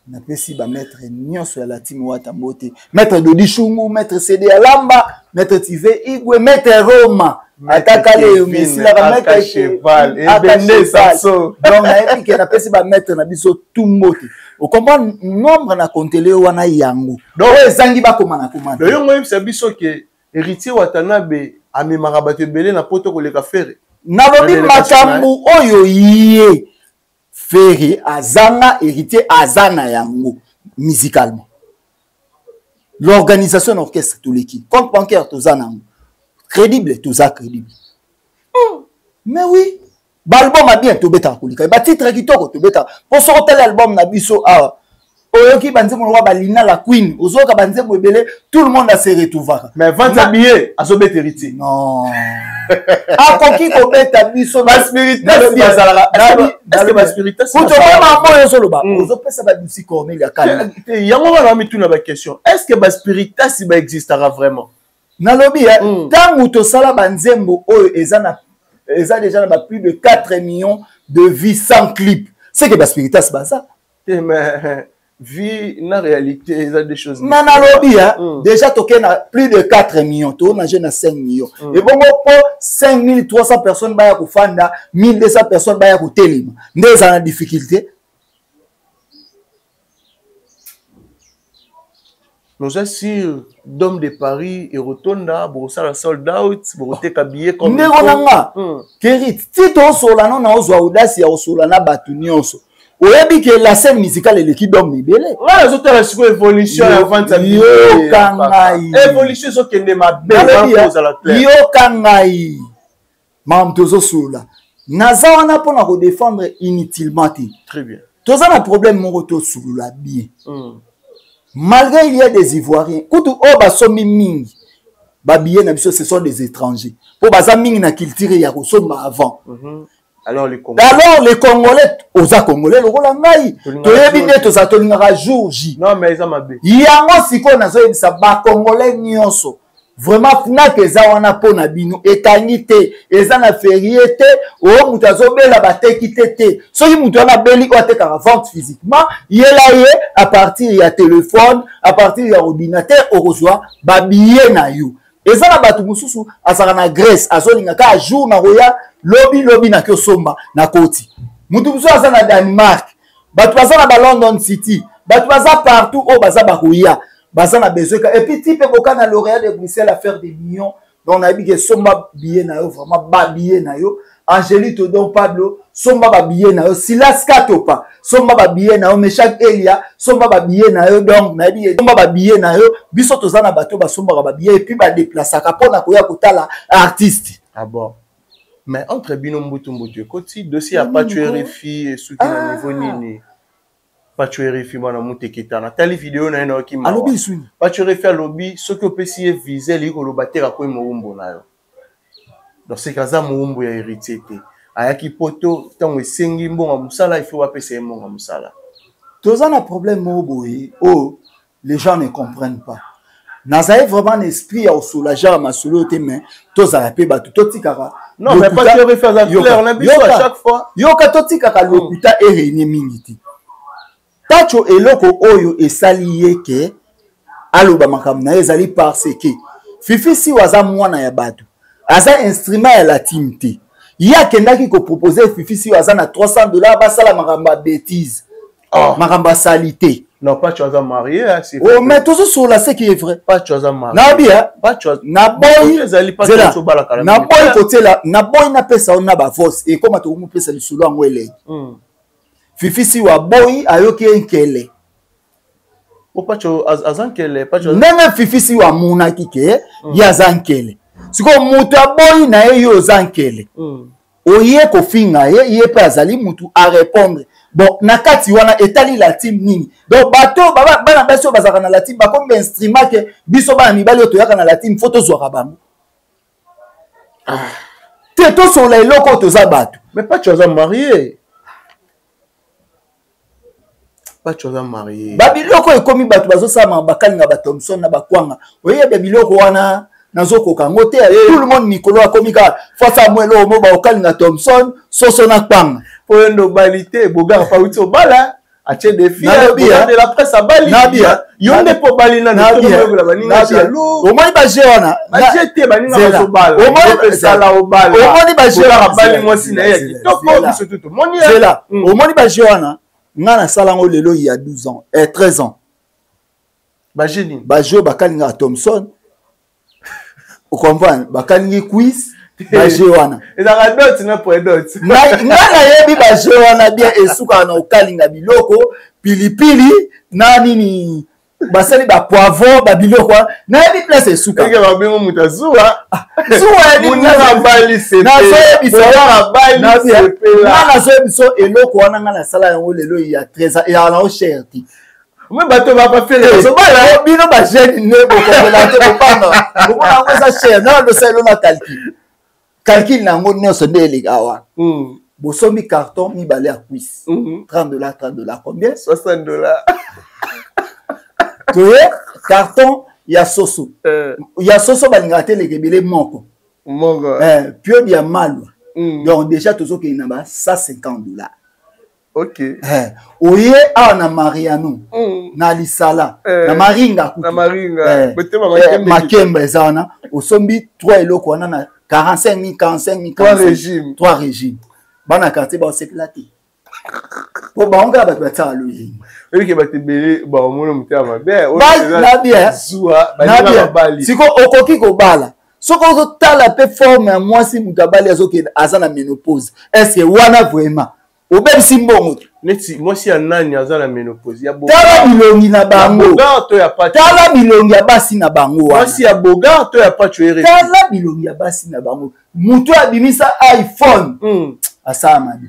Napesi ba maître nyonso ya la team Wata mbote. Maître Dodi Shungu, maître CD Alamba, maître Tive Igwe, maître Roma. Atakale yo mesilaka maître Cheval, Ebende Samson. Donc nayebi ke napesi ba maître na biso tout mbote. Okomprendre nombre na kontele wana yango. Donc oyo ezangi bakoma na komanda. Donc yo ngoyebisa biso ke Héritier Watanabe amemaka bato ebele na poto koleka Ferre. Nalobi makambo oyo ye Ferre azanga, Héritier azana yango musicalement. L'organisation d'orchestre toleki, compte bancaire tozana yango. Crédible toza crédible. Mais oui, ba album a bien tobeta kolika. Ba titre kitoko tobeta. Po soko tele album na biso awa. Oyoki banzembo lokola ba Lina la Queen, ozoyoka banzembo ebele, tout le monde a se retrouvaka. Mais vente ya billet, azobeta Héritier. Non. Akoki kobeta biso ba spiritas bazalaka. Est-ce que ba spiritas kutu mama moyo ozoloba, ozopesa ba Lucie Cornelia Kala. Yango wana mituna ba question. Est-ce que ba spiritas ba existera vraiment? Nalobi tangu tosala ba nzembo oyo eza na eza déjà na ba plus de 4 millions de vues sans clip. C'est que ba spiritas baza. Te, mais vie na réalité eza des choses. Mais nalobi hein, déjà toke na plus de 4 millions, to na jeune na 5 millions. Et bongo po 5300 personnes baya kofanda, 1200 personnes baya kotelema. Nde eza na difficulté. Nous sommes sur Dôme de Paris et Rotonda, Borossala sold out, Boroteka billet comme Ndeko il faut. na nga, Kerit, ti to sola non na ozwa audace ya osola na batu nyonso. Oyebi ke la scène musicale eleki Dôme ebele. Nga nazotala sikoyo évolution ya vente ya billet. Yoka ngai. Évolution ezokende mabe, Nalobi, wana kozala clair. Yoka ngai. Makambo tozosolola. Naza wana mpona kodéfendre inutilement te. Très bien. Toza na problème moko tosolola bien. Malgré il y a des Ivoiriens, kutu oyo basombi mingi, ba billets na biso ce sont des étrangers. Po baza mingi na culture ya kosomba avant. Alors les Congolais. Alors les Congolais, oza Congolais lokola ngai. Tolingaka Toyebi jour nde J. toza tolingaka jour J. Non mais eza mabe. Yango sikoyo nazoyebisa ba Congolais nyonso. Vraiment Fnac eza wana po na bino ekangi te, eza na férié te, oyo moto azobela bateki te te. Soki moto wana abeli oyo atekaka vente physiquement, yela ye à partir ya téléphone, à partir ya ordinateur okozwa ba billet na yo. Eza na bato mosusu azalaka na Grèce, azolinga kaka jour na koya lobi lobi na kosomba na koti. Moto mosusu aza na Danemark. Bato baza na ba London City, bato baza partout oyo baza bakoya, baza na besoin ka. Et puis type boka na lauréat de Bruxelles à faire des millions. Donc nayebi ke somba billet na yo vraiment ba billet na yo. Angélite Don Pablo somba ba billet na yo. Silas Katopa somba ba billet na yo. Meshak Elia somba ba billet na yo. Donc nayebi ke somba ba billet na yo. Biso toza na bato basombaka ba billet et puis ba déplaçaka pona koya kotala artiste. Ah bon. Mais entre bino mbutu mbutu ekoti dossier ya Pacho RFI esuki na niveau nini? Pacho RFI mwana muteketa natali video na ye nayoki mawa. Alobi lisusu. Pacho RFI alobi soki opesi ye visa elingi koloba te akomi mowumbu na yo. Donc c'est aza mowumbu ya héritier te. Ayaki poto ntango esengi mbongo ya mosala il faut bapesa ye mbongo ya mosala. Toza na problème moko boye oyo les gens ne comprennent pas. Nazali vraiment na esprit ya kosoulager ya masolo te, mais tozala mpe bato totikaka. Non, mais pas que refaire la clair na biso à chaque fois. Yoka totikaka lokuta e réunir mingi te. Pacho eloko oyo esali ye ke aloba makambo na ye ezali parce que Fifi Siwa aza mwana ya bato, aza instrument ya la team te. Ye akendaki kopropose Fifi Siwa aza na $300 basala makambo ya bêtise. Oh. Makambo ya salité. Non, Pacho aza marié, hein, c'est Oh, mais toujours sur la ce qui est vrai. Pacho aza marié. Nabi, hein. Pacho Na boy, ezali Pacho Zela. azo kala. Na boy kotiela, na boy na pesa on na ba force et comme to pesa lisolo yango elengi. Fifi Siwa boy ayoki enkele. O Pacho aza nkele, Pacho. Ndenge Fifi Siwa amonaki ke ye aza nkele. Sikoyo moto aboyi na ye yo oza nkele. Oye kofinga ye, ye pe azali mutu a répondre. Bon, na kati wana etali la team nini? Donc bato bana basi oyo bazalaka na la team bakomi ba instrument ke biso bana mibali oyo toyaka na la team faut tozwaka bango. Te tosola eloko oyo toza bato. Mais Pacho aza marié. Pacho aza marié. Ba biloko ekomi bato bazosala bakalinga ba Thomson na bakwanga. Oyebi biloko wana nazokoka yango te. Tout le monde mikolo akomi kaka face à moi eloko moko bakokalinga Thomson soso na kwanga. Po yo nde obali te, Bogar pa uti obala. Atie défi, Nalobi, Bogar hein. de la presse abali. Nabi, hein. Yo nde po obali nanu, Nabi, to hein. moyokola baninga Nabi, hein. jaloux. Omoni ba jeu wana? Ba jeu te, baninga Zela. bazobala. Omoni Yo pe sala obala. Omoni ba jeu Bogar wana? abali Zela, mwasi na ye ya Zela, kitoko, Zela. biso tout tomoni, hein. Zela. Omoni ba jeu wana? Nga nasala yango lelo il y a 12 ans, 13 ans. Ba jeu nini? Ba jeu bakalingaka Thomson. Okomprendre? Bakalingi quiz, ba jeu wana. Ezalaka dot na point dot. Nga nayebi ba jeu wana bien, esukaka na kokalinga biloko, pilipili na nini, basali ba poivron, ba biloko wana. Nayebi place esuka. Eke babengo moto azuwa. Zuwa ya nini? Moninga abali sepela. Nazoyebisa. Moninga abali Nabi, sepela. Nga nazoyebisa eloko wana nga nasala yango lelo ya 13 ans, ezalaka nango cher te. Mais bato ba pa fere Eh, bazobala. oh, bino ba jeune ne bokomela te, bopanga. Bomona yango eza cher. Na losa elo na calcul. Calcul na yango nyonso nde eleka wana. Bosombi carton mibale ya cuisse. $30, $30, combien? $60. Toye carton ya soso. Ya soso balingaka te eleka ebele moko. Moko. Piodi ya malwa. Donc déjà tozokende na ba $150. Ok. Oye awa na Mariano, na Lisala, na Maringa kutu. Na Maringa. Botema Makemba. Makemba eza wana. Osombi 3 eloko wana na 45 000, 45 000, 3 45 000. régimes. 3 régimes. Bana quartier ba osepela te. Po bango kaka bato batiaka loyenge. Oyebi ke bato ebele baomona motema mabe. Oyo Ba- eza na bien. zuwa, Na baninga bien. babali. Siko okoki kobala. Soki ozotala pe forme ya mwasi moto abali azokende aza na ménopause. Est-ce que wana vraiment obebisi mbongo te? Neti mwasi ya nani aza na ménopause? Ya Bogar. Tala bilongi na bango. Ya Bogar to ya Pacho? Tala bilongi ya basi na bango wana. Mwasi ya Bogar to ya Pacho ere? Tala bilongi ya basi na bango. Moto abimisa iPhone. Asala mabe.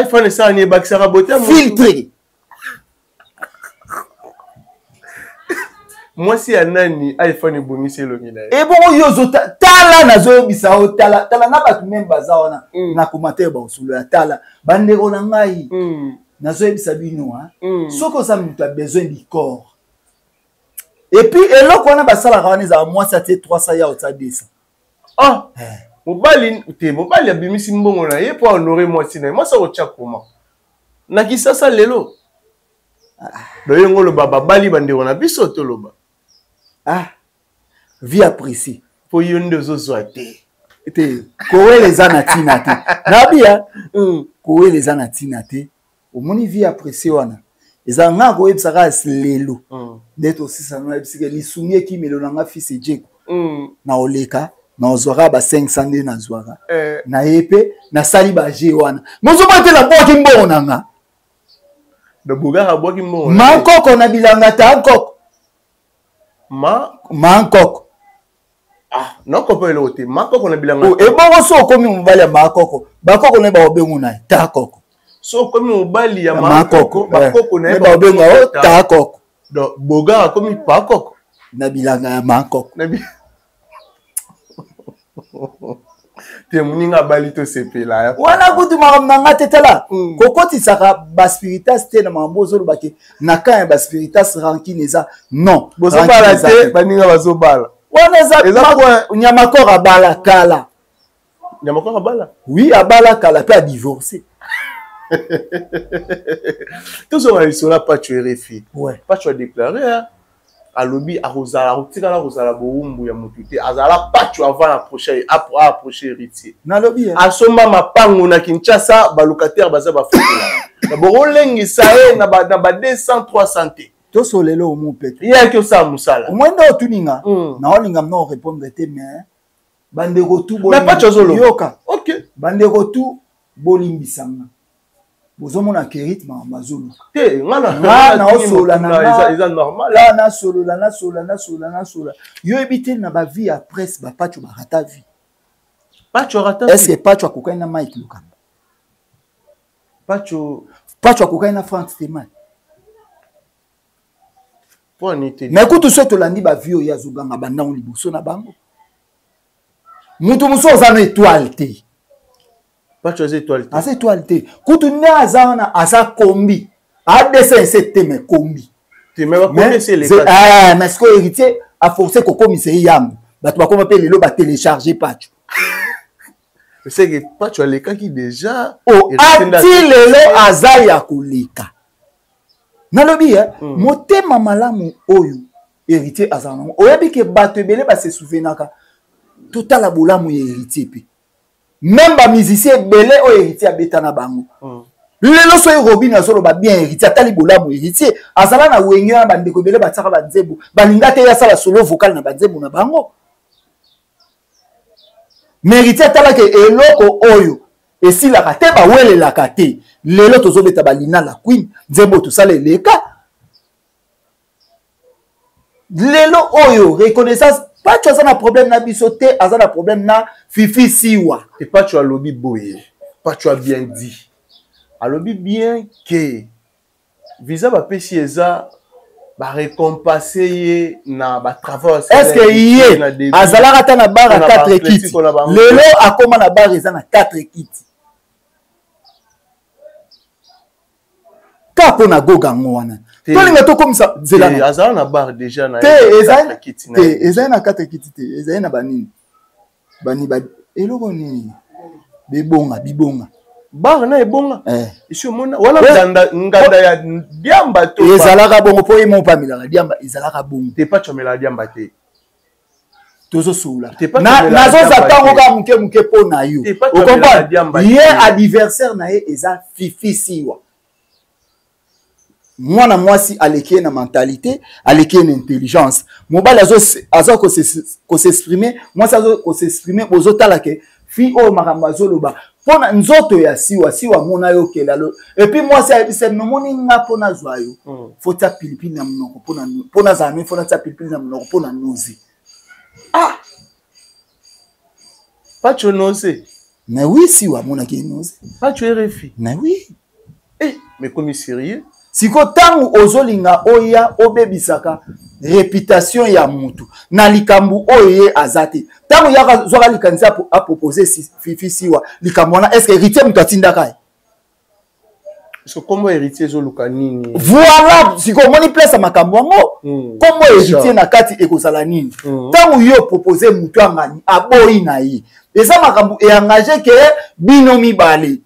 iPhone esala nini? Ebakisaka beauté ya moto. Filtre. Mwasi ya nani iPhone ebongisi elongi na ye? Ebongo yo ozota, tala nazoyebisa yo, tala, tala na bato meme baza wana. Na commentaire ba osolo ya tala. Bandeko na ngai, nazoyebisa bino, hein. Soki oza moto ya besoin du corps. Et puis eloko wana basalaka wana ezala mwasi atie 300 ya otia 200. Ah! Mobali te, mobali abimisi mbongo na ye po honorer mwasi na ye. Mwasi akotia koma. Na Kisasa lelo. Doye ngolo baba bali bandeko na biso toloba. Ah, vie appréciée. Po yo nde ozozwa te. Te, kowela eza na ntina te, nabia. Kowela eza na ntina te. Omoni vie apprécie wana eza nga koyebisaka lelo nde tosisana, nayebisika lisungi ekimelo na nga fils ejeko na oleka nazwaka ba 500 nde nazwaka eh. Na ye mpe nasali baje wana, mozomona te, nabwaki mbongo na nga. Mankoko na bilanga ta nkoko. Ma mankoko. Ah, noko eloko te, makoko na bilanga. Oh, ebongo so okomi mobali ya makoko, bakoko na ye bakobengo na ye ta koko. So okomi mobali ya makoko, bakoko na ye bakobenga o ta koko. Donc bogar akomi pakoko. Na bilanga ya makoko. Te, moninga abali, tosepela. Wana kutu makambo na nga te, tala. Kokotisaka baspiritas te na makambo ozoloba ke na camp ya baspiritas rancune eza, non. Bozobala te, baninga bazobala. Wana eza Nyamakor abala kala. Nyamakor abala? Oui, abala kala mpe adivorce. Tozonga lisolo ya Pacho RFI. Pacho adéclaré, alobi akozala, akotikala kozala bowumbu ya motu te. Azala Pacho avant approche, approche Héritier. Nalobi. Asomba mapango na Kinshasa, balocataire baza bafutela, bokolengisa ye na ba 200 300 te. Tosolelo omu pete. Ye ayaki osala mosala. Omoi nde otuninga naolinga mna orépondre te, mais bandeko tu Pacho azoloba. Yoka, bandeko tu bolimbisanga, bozomona kerit makambo azoluka. Te, nga naosolola. Eza normal. Na nasolola, nasolola, nasolola, nasolola. Yo yebi te, na bavie ya presse, bapacho barata vie. Pacho arata. Est ce que Pacho akokani na Mike Lokamba? Pacho. Pacho akokani na Frank Steman? Mpo ani te? Mais kutu so tolandi bavie oyo azoganga bandango liboso na bango, mutu mosusu oza na étoile te. Pacho aza étoile te. Aza étoile te kutu, nde aza wana, aza kombi adessin te, mais kombi. Te, mais bakombi esi eleka. Mais sikoyo Héritier aforce kokomisa ye yango, bato bakoma mpe lelo batélécharge Pacho. Seke Pacho alekaki déjà. O ati lelo aza ya koleka. Nalobi eh, motema malamu oyo Héritier azala nango, oyebi ke bato ebele base souvenaka. Totala bolamu ya Héritier mpe même bamusicien ebele oyo Héritier abeta na bango. Lelo soki Robin azoloba bien Héritier, atali bolamu Héritier azala na Wenge wana, bandeko ebele batiaka banzembo, balinga te ye asala solo vocal na banzembo na bango. Mais Héritier atalaka eloko oyo esilaka te, bawelelaka te. Lelo tozobeta balina la Queen, nzembo tosala eleka. Lelo oyo reconnaissance, Pacho aza na problème na biso te, aza na problème na Fifi Siwa. E Pacho alobi boye, Pacho a bien dit, alobi bien ke visa bapesi eza barécompense ye na batravaux. Est ce que ye azalaka ata na bar ya 4 kiti? Lelo akóma na bar eza na 4 kiti ka mpo na goga yango wana. Tolinga tokomisa nzela. Azala na bar déjà na te, ezali na 4 kiti te, ezali na banini bani ba eloko nini, bebonga bibonga. Bar na ebonga eh. Esi omona wana nganda ya diamba to? Ezalaka bongo mpo ye moko mpe amelaka diamba, ezalaka bongo. Te, Pacho amelaka diamba te. Tozosolola, nazoza ntango kaka moke moke mpo na yo ocomprendre. Ye adversaire na ye eza Fifi Siwa, mwana mwasi aleki ye na mentalité, aleki ye na intelligence. Mobali aza kosexprime, mwasi aza kosexprime, bozotala ke fi oyo makambo azoloba mpona nzoto ya Siwa. Siwa mona yo okela lo, et puis mwasi ayebisa, nomoni nga mpo nazwa yo, faut tia pilipili na monoko mpo nazala mi, faut natia pilipili na monoko mpo na nozi. Ah, Pacho nose? Mais oui, Siwa amonaki ye nose. Pacho RFI? Mais oui. Eh, mais komi sérieux. Siko ntango ozolinga oya obebisaka réputation ya mutu na likambo oyo ye aza te, ntango yaka zwaka likanisi apropose Fifi Siwa likambo wana, est ce que Héritier moto atindaka ye? So kombo Héritier ezoluka nini? Voilà, sikoyo omoni place ya makambo yango. Kombo Héritier na kati ekozala nini? Ntango yo propose motu angani, aboyi na ye, eza makambo eengage ke bino mibale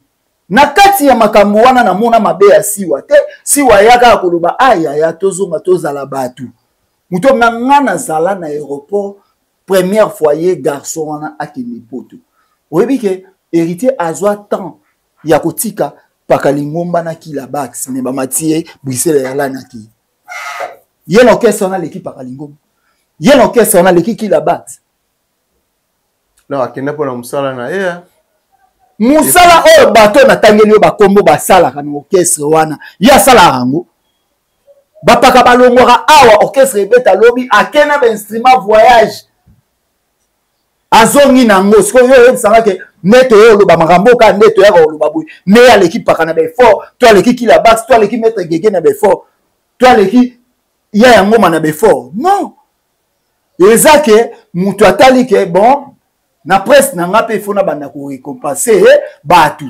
na kati ya makambo wana. Namona mabe ya Siwa te. Siwa ya kaka koloba ayaya, tozonga tozala bato. Moto na nga nazala na aéroport première fois ye garçon wana akende Poto. Oyebi ke Héritier azwa temps ya kotika paka lingomba na kila bax, mais bamati ye Bruxelles ya lanaki ye na orchestre wana aleki paka lingomba, ye na orchestre wana aleki kila bax. Non, akenda mpona mosala na ye. Mosala oyo bato natangeli yo bakombo basalaka na orchestre wana, ye asalaka yango. Bapaka balongwaka awa, orchestre ebeta lobi, ake na bainstrument voyage, azongi nango. Sikoyo yo oyebisanga ke nde toye oloba makambo kaka nde toyaka koloba boye, nde ye aleki paka na baeffort, to aleki kila bax, to aleki maître gege na baeffort, to aleki ya ya ngoma na baeffort. Non, eza ke moto atali ke bon, na presse na nga mpe ifo nabanda korécompense bato.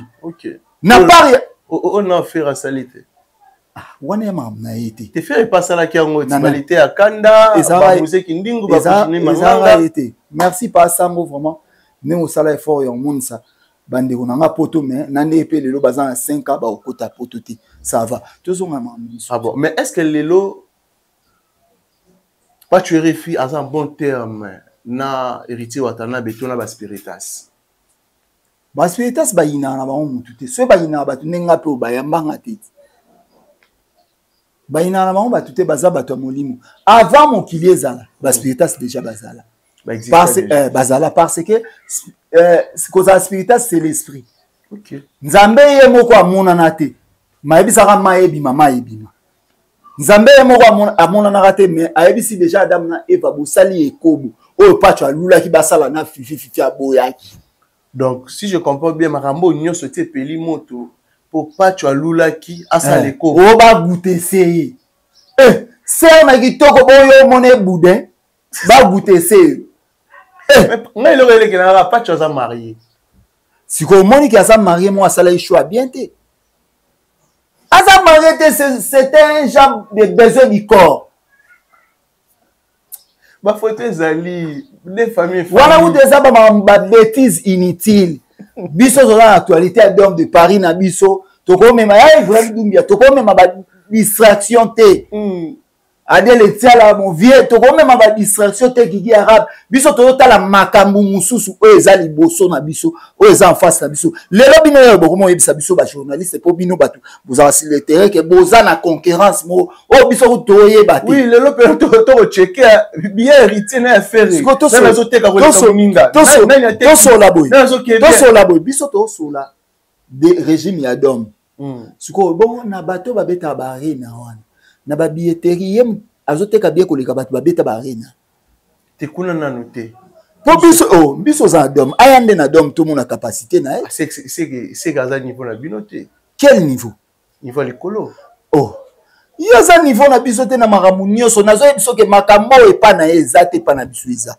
Na part oyo na affaire asali te. Ah, wana ya makambo na ye te. Te, Ferre epasalaki yango tibalite ya kanda, bamuzeki ndingu. Ezalaka ye te. Merci pa sango, vraiment ndenge osala effort ya omonisa bandeko na nga poto, mais na ndenge mpe lelo baza na 5 ans bakokota poto te. Ça va, tozonga makambo mosusu. Ah bon, mais est ce que lelo Pacho RFI aza en bon terme na Héritier Watanabe to na baspiritas? Baspiritas bayinaka na bango motu te. Soki bayinaka bato, ndenge nga mpe oyo bayambanga te. Bayinaka na bango bato te, baza bato ya molimo. Avant mokili ezala, baspiritas déjà bazala. Parce, bazala parce que kozala spiritas, c'est l'esprit. Nzambe ye moko amonana te, mayebisaka mai ebima, mai ebima. Nzambe ye moko amonanaka te, mais ayebisi déjà Adamu na Eva bosali ekobo oyo Pacho alulaki basala na Fifi, Fifi aboyaki. Donc si je comprends bien, makambo oyo nyonso ti epeli moto mpo Pacho alulaki asala ekobo. Oyo bagutese ye, ser na kitoko boyo omona eboudin, bagutese ye. Ngai eloko elekelaka, Pacho aza marie. Sikoyo omoniki aza marie, mo asalaki choix bien te. Aza marie te, c'était un genre de besoin du corps. Bafoto ezali de famille. Wana kutu eza babétise inutile. Biso toza na actualité ya Dome de Paris na biso, tokomema ya Ibrahim Dumbia, tokomema badistraction te. Adele Tiala, mon vieux, tokomema badistraction te. Kiki Arabe, biso tozotala makambo mosusu oyo eza liboso na biso, oyo eza en face na biso lelo. Bino oyo bokoma oyebisa biso bajournaliste, mpo bino bato bozala sur le terrain, ke boza na concurrence moko oyo biso kutu toyeba te. Oui, lelo mpe tokocheke bien Héritier na affaire. Azoteka koleka moninga. Tosola boye, tosola boye, biso tosola de régime ya dome. Sikoyo bongo na bato babetaka baarena wana na babilletterie, ye azoteka bie koleka bato babeta baarena. Te, kuna nanu te. Mpo biso, oh, biso oza na dome, aya nde na dome, tomona capacité na ye. Seke aza niveau na bino te. Quel niveau? Niveau ya likolo. Oh, ye aza niveau na biso te na makambo nyonso. Nazoyebi soki makambo oyo epa na ye eza te, epa na biso eza.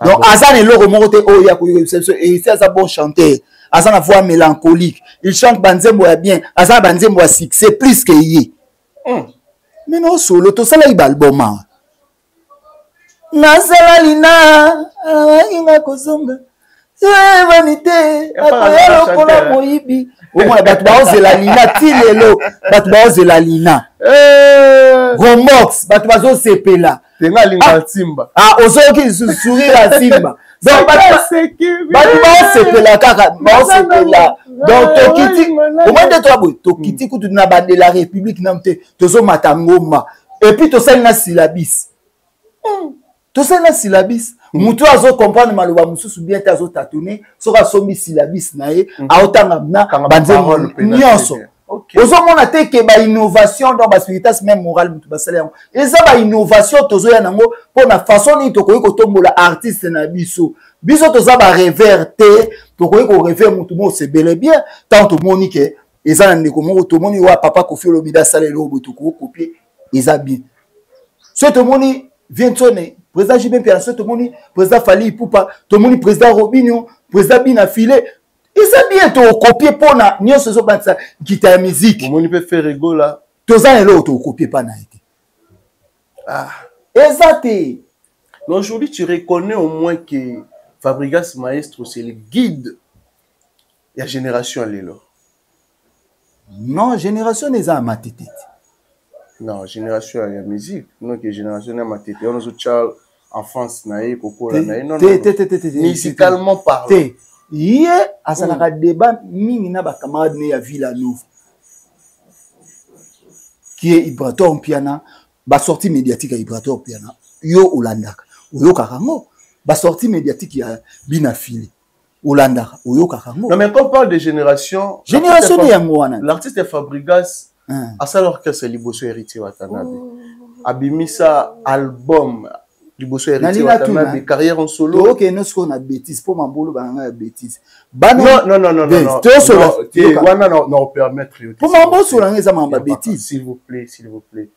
Donc aza na eloko moko te oyo ya koyebisa biso. Héritier aza bon chanteur, aza na voix mélancolique, il chante banzembo ya bien, aza na banzembo ya succès plus que ye. Mais no solo tosalaki baalbum awa, nasala lina alabaki nga kozonga ebani te, akoya lokola moyibi. Omona bato baozela lina ti lelo, bato baozela lina Romox, bato bazosepela. Tenga alinga nsimba. Ah, ozoki sourire ya simba. Donc bato baosepela kaka, baosepela. Donc tokiti omoi nde toya boye, tokiti kutu na bande la République nanu te, tozomata ngomba et puis tosali na syllabus, tosali na syllabus. Motu oyo azocomprendre maloba mosusu bien te, azotatone soki asombi syllabus na ye, aotanga na banzembo nyonso. Ozomona te ke bainnovation, donc baspiritas même moral, motu basala yango eza bainnovation. Tozoya nango mpo na façon nini tokoki kotombola artiste na biso. Biso toza barêveur te, tokoki korêver motu moko sebele bien. Tant tomoni ke eza na ndeko moko, tomoni wa papa Kofi Olomide asala eloko boye, tokoki kopie, eza bien. Soki tomoni Viensone, président JB Mpiana, soki tomoni président Fally Ipupa, tomoni président Robinio, président Bina File, eza bien, tokopie mpona nyonso ezobandisa nkita ya miziki. Omoni mpe Ferre Gola. Toza na eloko tokopie mpa na ye te. Eza te. Mais aujourd'hui, tu reconnais au moins que Fabregas Maestro, c'est le guide ya génération lelo. Non, génération eza ya matete te. Non, génération ya musique, non que génération ya matete wana ozotya. Enfance na ye, kokola na ye, non, te, te, te, te, te, musicalement parlant. Te, ye azalaka débat mingi na bacamarade ne ya Villa Nova, qui est Ibrator Mpiana. Basortie médiatique ya Ibrator Mpiana, yo olandaka, oyokaka yango. Basortie médiatique ya Bina Fili, olandaka, oyokaka yango. Non, mais quand on parle de génération, génération nde yango wana. L'artiste Fabregas asala orchestre liboso Héritier Watanabe. Abimisa album liboso Héritier Watanabe, carrière en solo. Tokende sikoyo na bêtise mpo mambolo bana ya bêtise. Non, non, non, non, non, tosola wana na permettre yo. Mpo mambo osola ngo eza mambo ya bêtise. S'il vous plaît, s'il vous plaît.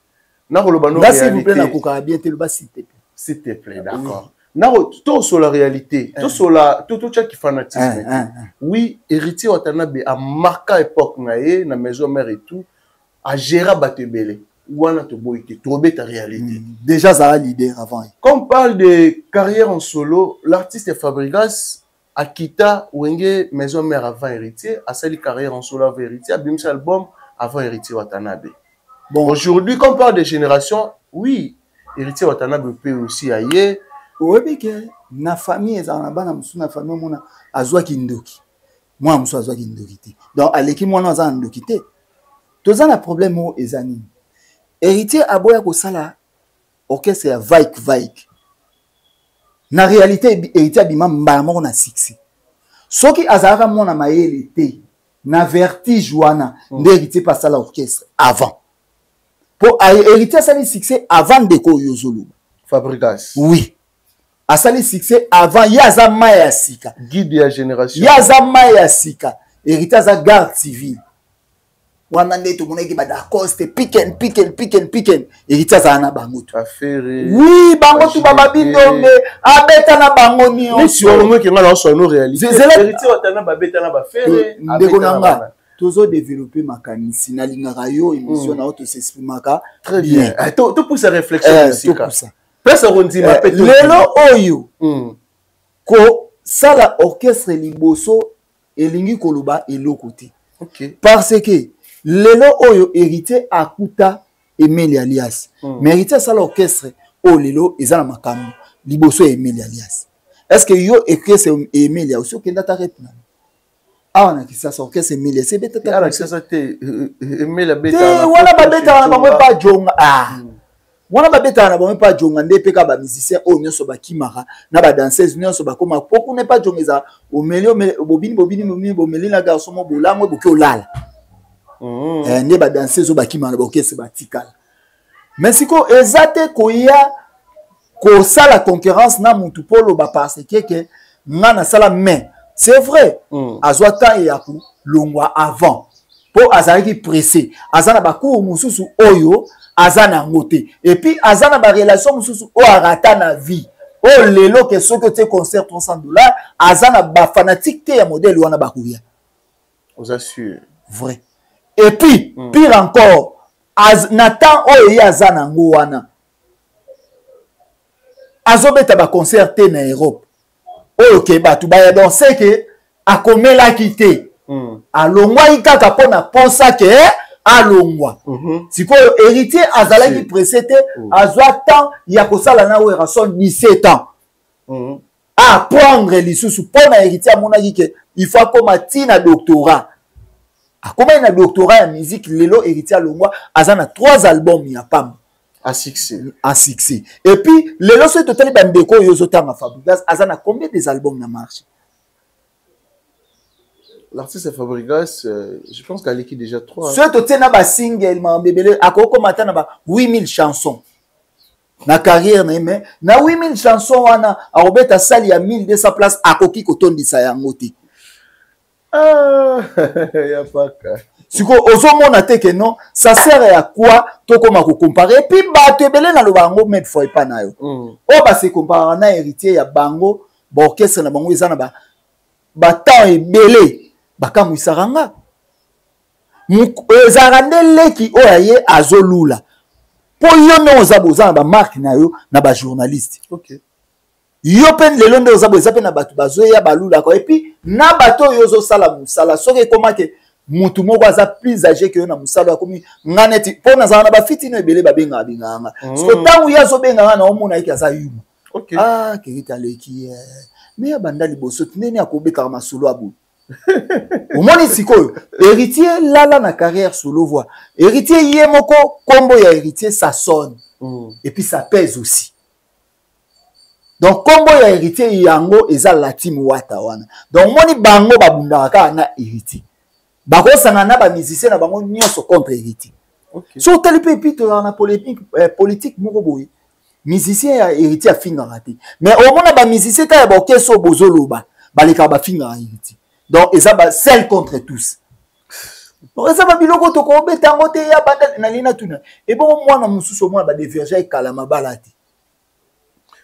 Nakoloba no réalité. S'il vous plaît, nakokaka bien te, loba s'il te plaît. S'il te plaît, d'accord. Nako tosola réalité, tosola totiaki fanatisme. Oui, Héritier Watanabe a marqué époque na ye na maison mère et tout, a géré bato ebele. Wana toboyi te, tobeta réalité. Déjà azala leader avant. Quand on parle de carrière en solo, l'artiste Fabregas akita Wenge maison mère avant Héritier, asali carrière en solo avant Héritier, abimisa album avant Héritier Watanabe. Bon, aujourd'hui, quand on parle de génération, oui, Héritier Watanabe peut aussi ailler. Oyebi ke na famille ezala na bana mosusu, na famille omona azwaki ndoki, mwana mosusu azwaki ndoki te, donc aleki mwana aza na ndoki te. Toza na problème oyo eza nini? Héritier aboya kosala orchestre ya Vike Vike. Na réalité, Héritier abima mbala moko na succès. Soki azalaka mwana mayele te na vertige wana, nde Héritier mpe asala orchestre avant, po Héritier asali succès avant ndeko oyo ozoloba. Fabregas. Oui, asali succès avant. Ye aza mai ya sika. Guide ya génération. Ye aza mai ya sika, Héritier aza garde civile. Wana nde tomonaki badacoste piken piken piken piken. Héritier azala na bango tu. Oui, bango tu bababi ndombe abeta na bango nyonso. Ndeko na nga, tozodéveloppe makanisi, nalingaka yo émission na yo, tosexprimaka. Très bien, topusa réflexion. Topusa. Place akondima pe. Lelo oyo, kosala orchestre liboso elingi koloba eloko te, parce que lelo oyo Héritier akuta Emeli Alias. Mais Héritier asala orchestre oyo lelo eza na makambo liboso ya Emeli Alias. Est ce que yo, orchestre Emelia, osi okenda ta rep na awa na Kisasa? Orchestre Emelia te, wana babetaka na bango epa Jonga. Ah, wana babetaka na bango epa Jonga nde mpe kaka bamusicien oyo nyonso bakimaka na badanseuse nyonso bakóma po kuna epa Jonga. Eza omeli, bobini, bobini, bobini, bomeli na garçon mo bolango, boki olala. Nde badanseuse oyo bakimaka na baorchestre batikala. Mais sikoyo eza te koya kosala concurrence na mutu mpo oloba parce que nga nasala. Mais c'est vrai, azwa temps ya kolongwa avant mpo azalaki pressé, aza na bacours mosusu oyo aza na yango te, et puis aza na barelation mosusu oyo arata na vie, oyo lelo ke soki otie concert 300 $, aza na bafanatique te ya modèle wana bakoya. Oza sûr? Vrai. Et puis pire encore, na temps oyo ye aza nango wana, azobeta baconcert te na Europe oyo ke bato baya. Donc c'est que akomelaki te, alongwaki kaka mpo na posa ke alongwa. Sikoyo Héritier azalaki pressé te, azwa temps ya kosala na Werason 17 ans, apprendre lisusu. Mpo na Héritier amonaki ke il faut akóma ntina doctorat, akomaki na doctorat ya musique. Lelo Héritier alongwa, aza na trois albums ya pamba. À succès. À succès. Et puis lelo soki totali bandeko oyo ozotanga, Fabregas aza na combien des albums na marché? L'artiste Fabregas, je pense qu'aleki déjà trois. Soki totie na basingle, makambo ebele, akokoma ata na ba 8000 chansons na carrière na ye. Mais na 8000 chansons wana, akobeta sali ya 1200 place, akoki kotondisa yango te. Ah, ya paka. Sikoyo ozomona te ke non, ça sert ya quoi tokóma kocompare? Et puis bato ebele, naloba yango maintes fois epa na yo, oyo base comparaka na Héritier ya bango, baorchestre na bango eza na batemps ebele, bakamwisaka nga. Ezalaka nde leki oyo aye azolula mpo yo nde oza boza na bamarke na yo na bajournaliste. Yo mpe lelo nde oza boye, eza mpe na bato bazoya balulaka. Et puis na bato oyo ozosala mosala, soki ekomake mutu moko aza plus âgé ke yo na mosala oyo akomi nga neti mpo nazala na bafitino ebele, babengaka bengaka nga. Siko ntango ye azobengaka na omona eke aza yuma. Okay. Ah, Kerita aleki eh. Me abanda liboso ndenge akobetaka masolo ya boye. Omoni sikoyo Héritier lala na carrière solo voix. Héritier ye moko kombo ya Héritier ça sonne. Et puis ça pèse aussi. Donc kombo ya Héritier yango eza la team Wata wana. Donc omoni bango babundaka kaka na Héritier. Bakosanga na ba musiciens na bango nyonso contre Héritier. Okay. So otali mpe epi tozala na polémique politique moko boye. Musicien ya Héritier afingaka te. Mais omona ba musicien kaka ya ba orchestre oyo bozoloba balekaka bafingaka Héritier. Donc eza ba seul contre tous. Donc eza ba biloko tokobeta yango te ya banda nalingi natuna. Ebongo mwana mosusu omona ba déverger ekala mabala te.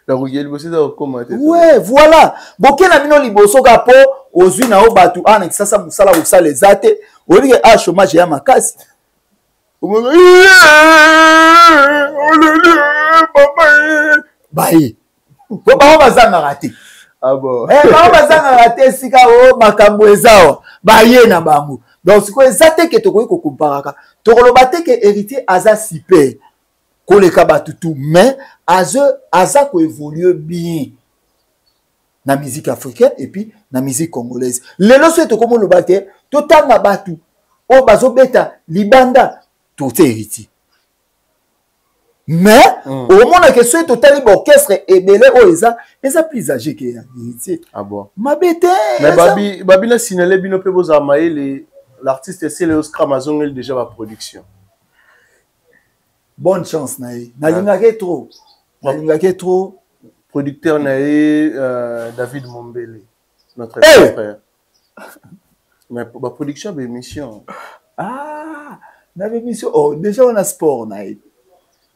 Nakoki liboso eza kokoma te. Ouais, voilà. Boke na bino liboso kaka po ozwi na yo bato awa na Kisasa mosala kosala eza te. Oyebi ke ah chômage ya makasi. Baye. Po bango bazangaka te. Ah bon. Eh, bango bazangaka te esika o makambo eza awa. Baye na bango. Donc sikoyo eza te ke tokoki kokomparaka. Tokoloba te ke Héritier aza super koleka bato tout, mais aza koévoluer bien na musique africaine et puis na musique congolaise. Lelo soki tokomi oloba te totanga bato oyo bazobeta libanda tote Héritier. Mais okomona ke soki totali ba orchestre ebele oyo eza plus âgé ke ya Héritier. Ah bon. Mabe te. Mais babi na signalé bino pe bozala mayele, l'artiste Celeo Scram azongeli déjà ba production. Bonne chance na ye. Nalingaki trop. Nalingaki trop. Producteur na ye David Mombele, notre hey! frère. Mais ba production ba émission. Ah, na ba émission oh déjà on a sport na ye.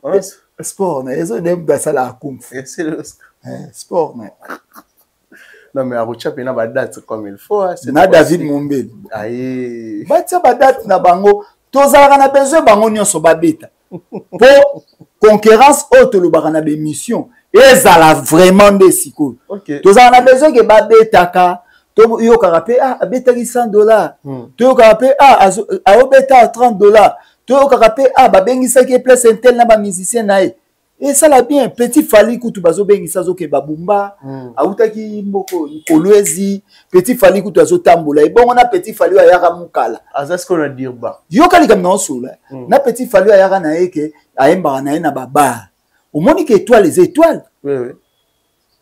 Ouais. Sport na ye zo dem ba sala kung fu. Et c'est le sport na. Non mais arocha pena ba date comme il faut hein, na David Mombele. Aïe. Ba tia ba date na bango tozalaka na besoin bango nyonso babeta. Po concurrence oyo tolobaka na bémission ezala vraiment nde sikoyo. Okay. Tozalaka na besoin ke babetaka, toyokaka pe ah abetaki $100. Toyokaka pe ah aobeta $30. Toyokaka pe ah babengisaki ye place intel na ba musicien na ye. Et ça la bien, petit Fally kutu bazobengisa azoke babumba, autaki mboko Kolwezi, petit Fally kutu azotambola. Et bongo na petit Fally ayaka mukala. Aza ce qu'on a dire ba. Yoka likambo na osola. Na petit Fally ayaka na ye ke ayembaka na ye na babar. Omoni ke étoile les étoiles. Oui, oui.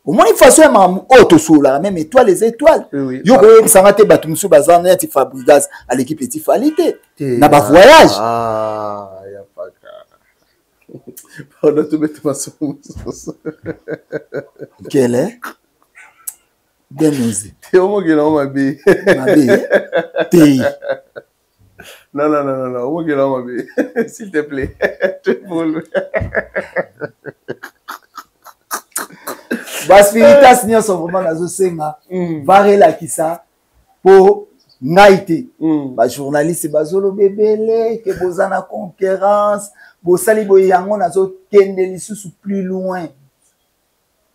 Omoni façon ya makambo oyo tosololaka même étoile les étoiles. Oui, oui. Yo koyebisanga te bato mosusu baza na neti Fabregas aleki petit Fally te. Te. Na ba voyage. Ah, ya paka. Pardon, tu mets ma sauce. Quel est? Bien osé. T'es au moins ma bille. Ma bille. T'es. Non, non, non, non, non. Au moins ma bille. S'il te plaît. Tu es pour Ba spiritas nyonso vraiment nazosenga. Va relakisa po ngai te. Ba journaliste bazoloba ebele ke boza na concurrence, bosali boye yango nazokende lisusu plus loin.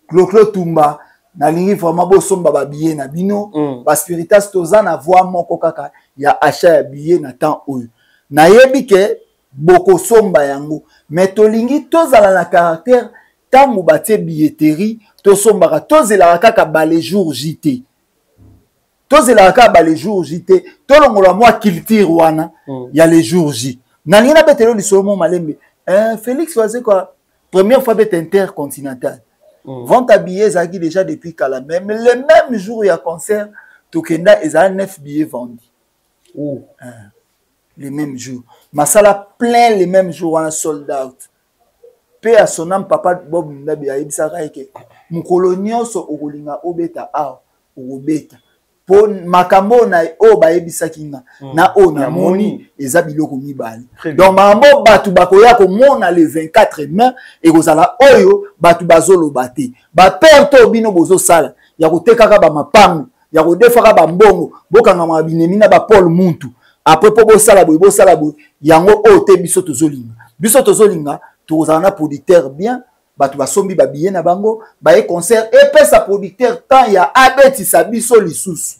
Clo-Clo Tumba, nalingi vraiment bosomba ba billet na bino. Ba spiritas toza na voix moko kaka ya achat ya billet na temps oyo. Nayebi ke bokosomba yango, mais tolingi tozala na caractère tango batie billetterie tosombaka, tozelaka kaka ba les jours JT. Tozelaka kaka ba les jours JT, tolongola mwa culture wana ya les jours J. Nalingi nabetela lisolo mo malembe. Félix Wazekwa, première fois bête intercontinentale. Vente à billets ezalaki déjà depuis kala, même le même jour ya concert tokenda ezala 9 billets vendus. Oh. Le même jour. Masala plein le même jour wana sold out. Pe à son âme papa Bob Ndabi ayebisaka ye ke mokolo nyonso okolinga obeta awa okobeta. Po makambo na oyo bayebisaki nga na oyo namoni eza biloko mibale. Très bien. Donc makambo bato bakoya komona le 24 mai ekozala oyo bato bazoloba te. Ba perte oyo bino bozosala ya kotekaka ba mapango, ya kodefaka ba mbongo, bokangama binemi na ba Paul Muntu. Après po bosala boye, bosala boye, yango oyo te biso tozolinga. Biso tozolinga tokozala na producteur bien, bato basombi ba billet na bango, baye concert epesa producteur temps ya abetisa biso lisusu.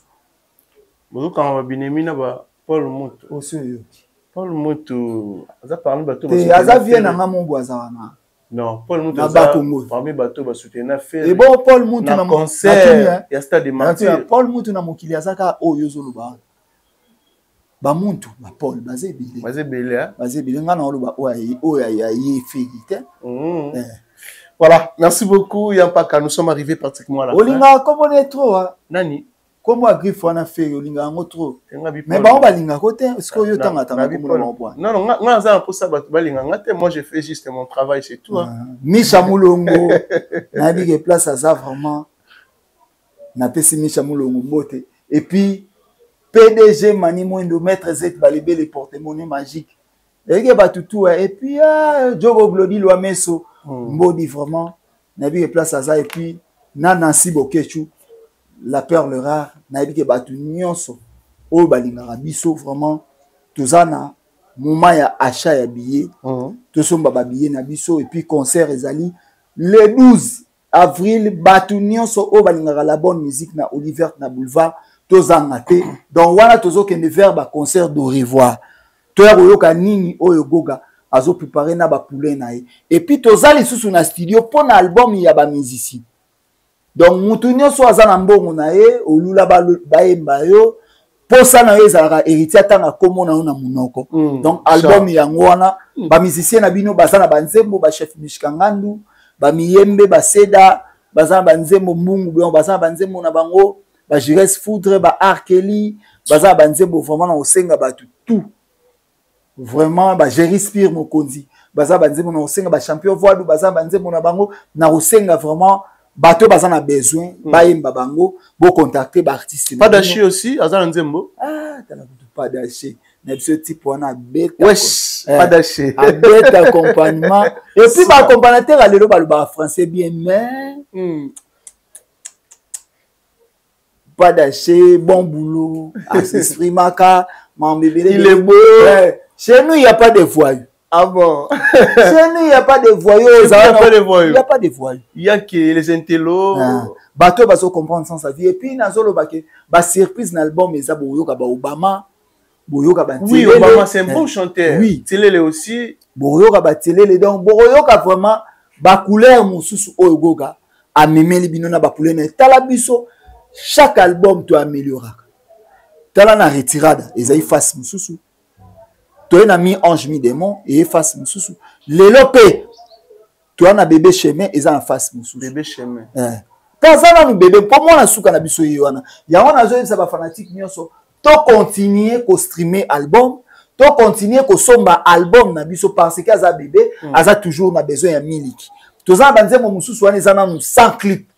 Bozokanga ba binemi na ba Paul Muntu. Osi oyoki. Paul Muntu aza parmi bato Te, baso aza te. vie na nga mongo aza wana. Non, Paul Muntu na Bakongo. Parmi bato ba soutenir Ferre. Et bon Paul Muntu na concert ya stade de Martyrs. Paul Muntu na mokili azaka oyo ozoloba. Ba Muntu ba Paul baza ebele. Baza ebele hein. Baza ebele nga na oloba oyo oyo ya ye Ferre te. Eh. Voilà, merci beaucoup Yampaka, nous sommes arrivés pratiquement à la fin. Olinga komone trop hein. Nani? Kombo ya griffe wana Ferre olinga yango trop. Mais bango balinga ko te, sikoyo yo tanga tanga kombo na bango bwana. Non non, nga naza na posa bato balinga nga te, moi je fais juste mon travail c'est tout. Hein. Ah, Misha Mulongo, nayebi ke place aza vraiment napesi Misha Mulongo mbote. Et puis PDG Mani Mwendo, maître Z Balebele porte-monnaie magique. Nayebi ke bato tout et puis ah, Jogo Glody Lwameso mbodi vraiment nayebi ke place aza et puis na Nancy Boketshu la perle rare nayebi ke bato nyonso oyo balingaka biso vraiment toza na moment ya achat ya billet tosomba babillet na biso et puis concert ezali le 12 avril bato nyonso oyo balingaka la bonne musique na Oliver na boulevard tozanga te donc wana tozokende vers baconcert d'au revoir toya koyoka nini oyo Goga azoprépare na bapoulain na ye et puis toza lisusu na studio mpo na album ya bamusicien. Donc mutu nyonso aza na mbongo na ye olula bayemba yo posa na yo ezalaka héritier atanga kombo na yo na monoko. Donc album yango wana bamusicien na bino baza na banzembo, bachef Mishka Ngandu, bamiyembe, baseda baza na banzembo, mbungu donc baza na banzembo na bango, ba Jires Foudre, ba Arkeli baza na banzembo vraiment na kosenga bato tout vraiment, ba Jerry Spire Mokonzi baza banzembo na kosenga, ba champion Voidu baza banzembo na bango na kosenga vraiment bato baza na besoin bayemba bango, bocontacte baartiste. Padachi aussi aza na nzembo. Ah, tala kutu Padachi na biso type wana abeta Wesh, Padachi abeta accompagnement et puis baaccompagnateur ya lelo balobaka français bien mais Padachi bon boulot, asexprimaka mambebele. Il est beau. Ouais. Chez nous il y a pas de voyous. Ah bon. Chez nous il y a pas de voyous. Il y a pas de voyous. Il y a pas de voyous. Il y a que les intellos. Ah. Bato bazo comprendre sans sa vie et puis nazolo ba ke ba surprise na album eza boyoka ba Obama, boyoka ba Oui, Télélé. Obama c'est un bon chanteur. Oui. Télélé aussi. Boyoka ba Télélé donc boyoka vraiment ba couleur mosusu oyo Goga amemeli bino na ba couleur na tala biso chaque album to amélioraka. Tala na retirada ezali face mosusu. Toye na mi ange mi démon et face mosusu. Lelo pe toya na bébé chemin eza na face mosusu. Bébé chemin. Taza nanu bébé po mwana suka na biso ye wana. Yango nazoyebisa ba fanatique nyonso to continuer ko streamer album, to continuer ko somba album na biso parce que aza bébé, aza toujours na besoin ya miliki. Toza na banzembo mosusu wana eza nanu sans clip.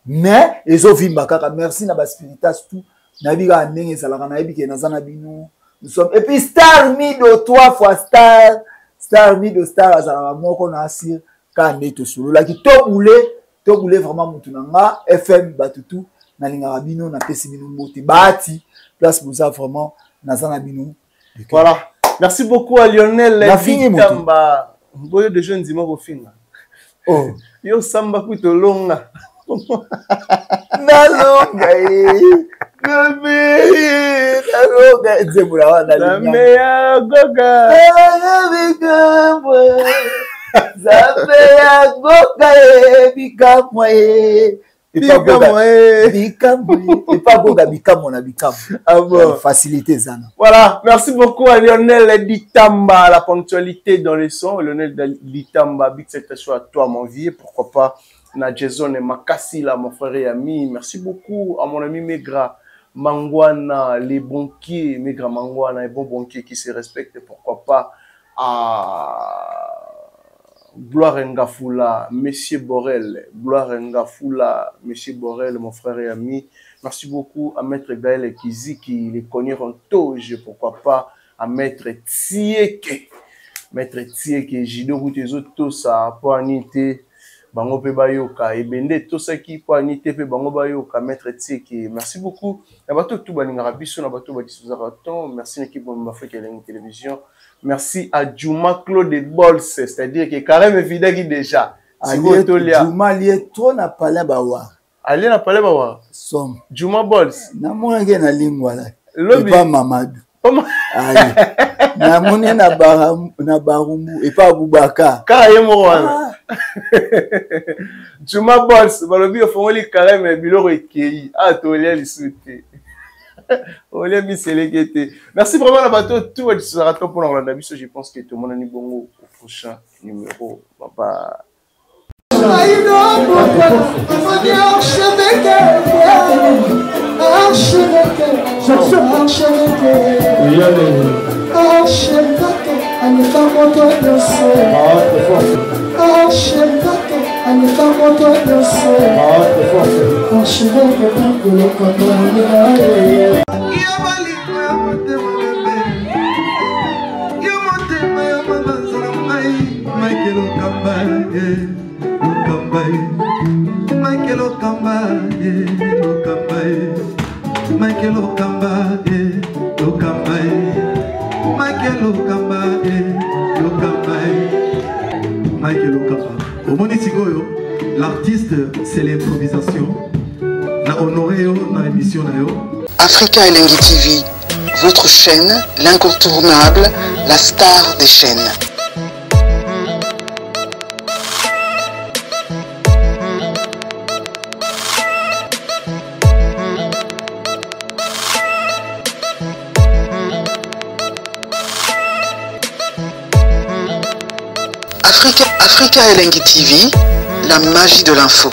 Mais ezovimba kaka. Merci na ba spiritas tout. Nayebi kaka ndenge ezalaka, nayebi ke naza na bino. Nous sommes et puis Star Mido 3 fois Star, Star Mido Star azalaka moko na asir kaka nde tosololaki toboule vraiment mutu na nga FM batutu nalingaka bino, napesi bino mbote bahati place boza vraiment naza na bino. Voilà, merci beaucoup à Lionel Nafingi moto. Vitamba. Boyo de jeune ndima kofinga. Oh. Yo samba kuto longa. Nalonga ye. Bébé, nalonga nzembo na wana La linga. meilleure goga. Nzambe ya goga ye, bikamwa ye. Bikamwa ye. Bikamwa ye. Epa goga bikamwa na bikamwa. Ah bon. Facilité zana. Voilà, merci beaucoup à Lionel Ditamba, la ponctualité dans les sons. Lionel Ditamba, big salutation à toi, mon vieux. Pourquoi pas na Jason et Makassi, là, mon frère et ami. Merci beaucoup à mon ami Megra Mangwana, les banquiers, Megra Mangwana, les bons banquiers qui se respectent. Pourquoi pas à Gloire Ngafula, Monsieur Borel, Gloire Ngafula, Monsieur Borel, mon frère et ami. Merci beaucoup à Maître Gaël Kizi qui les connaît en toge, pourquoi pas à Maître Tieke. Maître Tieke, Jido Rutezo, tout ça, pour anité, Bango pe bayoka, Ebende, tout ça qui pour anité pe bango bayoka, Maître Tieke. Merci beaucoup. Na bato tout balingaka biso, na bato ba disposaka temps. Merci l'équipe de Afrique et Télévision. Merci à Juma Claude Bols, c'est-à-dire que Karim Vidaki déjà. Allié, Juma lié trop na palais bawa. Allié na palais bawa. Som. Juma Bols. Na mona ke na lingwala. Lobi. Et pas Mamadou. Comment? Allez. Na mona na barumbu et pas Aboubakar. Kaka ye moko wana. Ah. Juma Boss balobi ofongoli carême biloko ekei ah tolia lisusu te olia miseleke te. Merci vraiment na bato tout badisuzaka to mpona kolanda biso. Je pense que tomonani bongo au prochain numéro. Bye bye. Michael Okamba, eh, Okamba, eh. Michael Okamba, eh, Okamba, eh. Michael Okamba, eh, Okamba, eh. Michael Okamba, eh, Okamba, eh. Michael Okamba. Omoni sikoyo, l'artiste, c'est l'improvisation. Na honoré yo na émission na yo. Africa Elengi TV, votre chaîne, l'incontournable, la star des chaînes. Africa, Africa Elengi TV, la magie de l'info.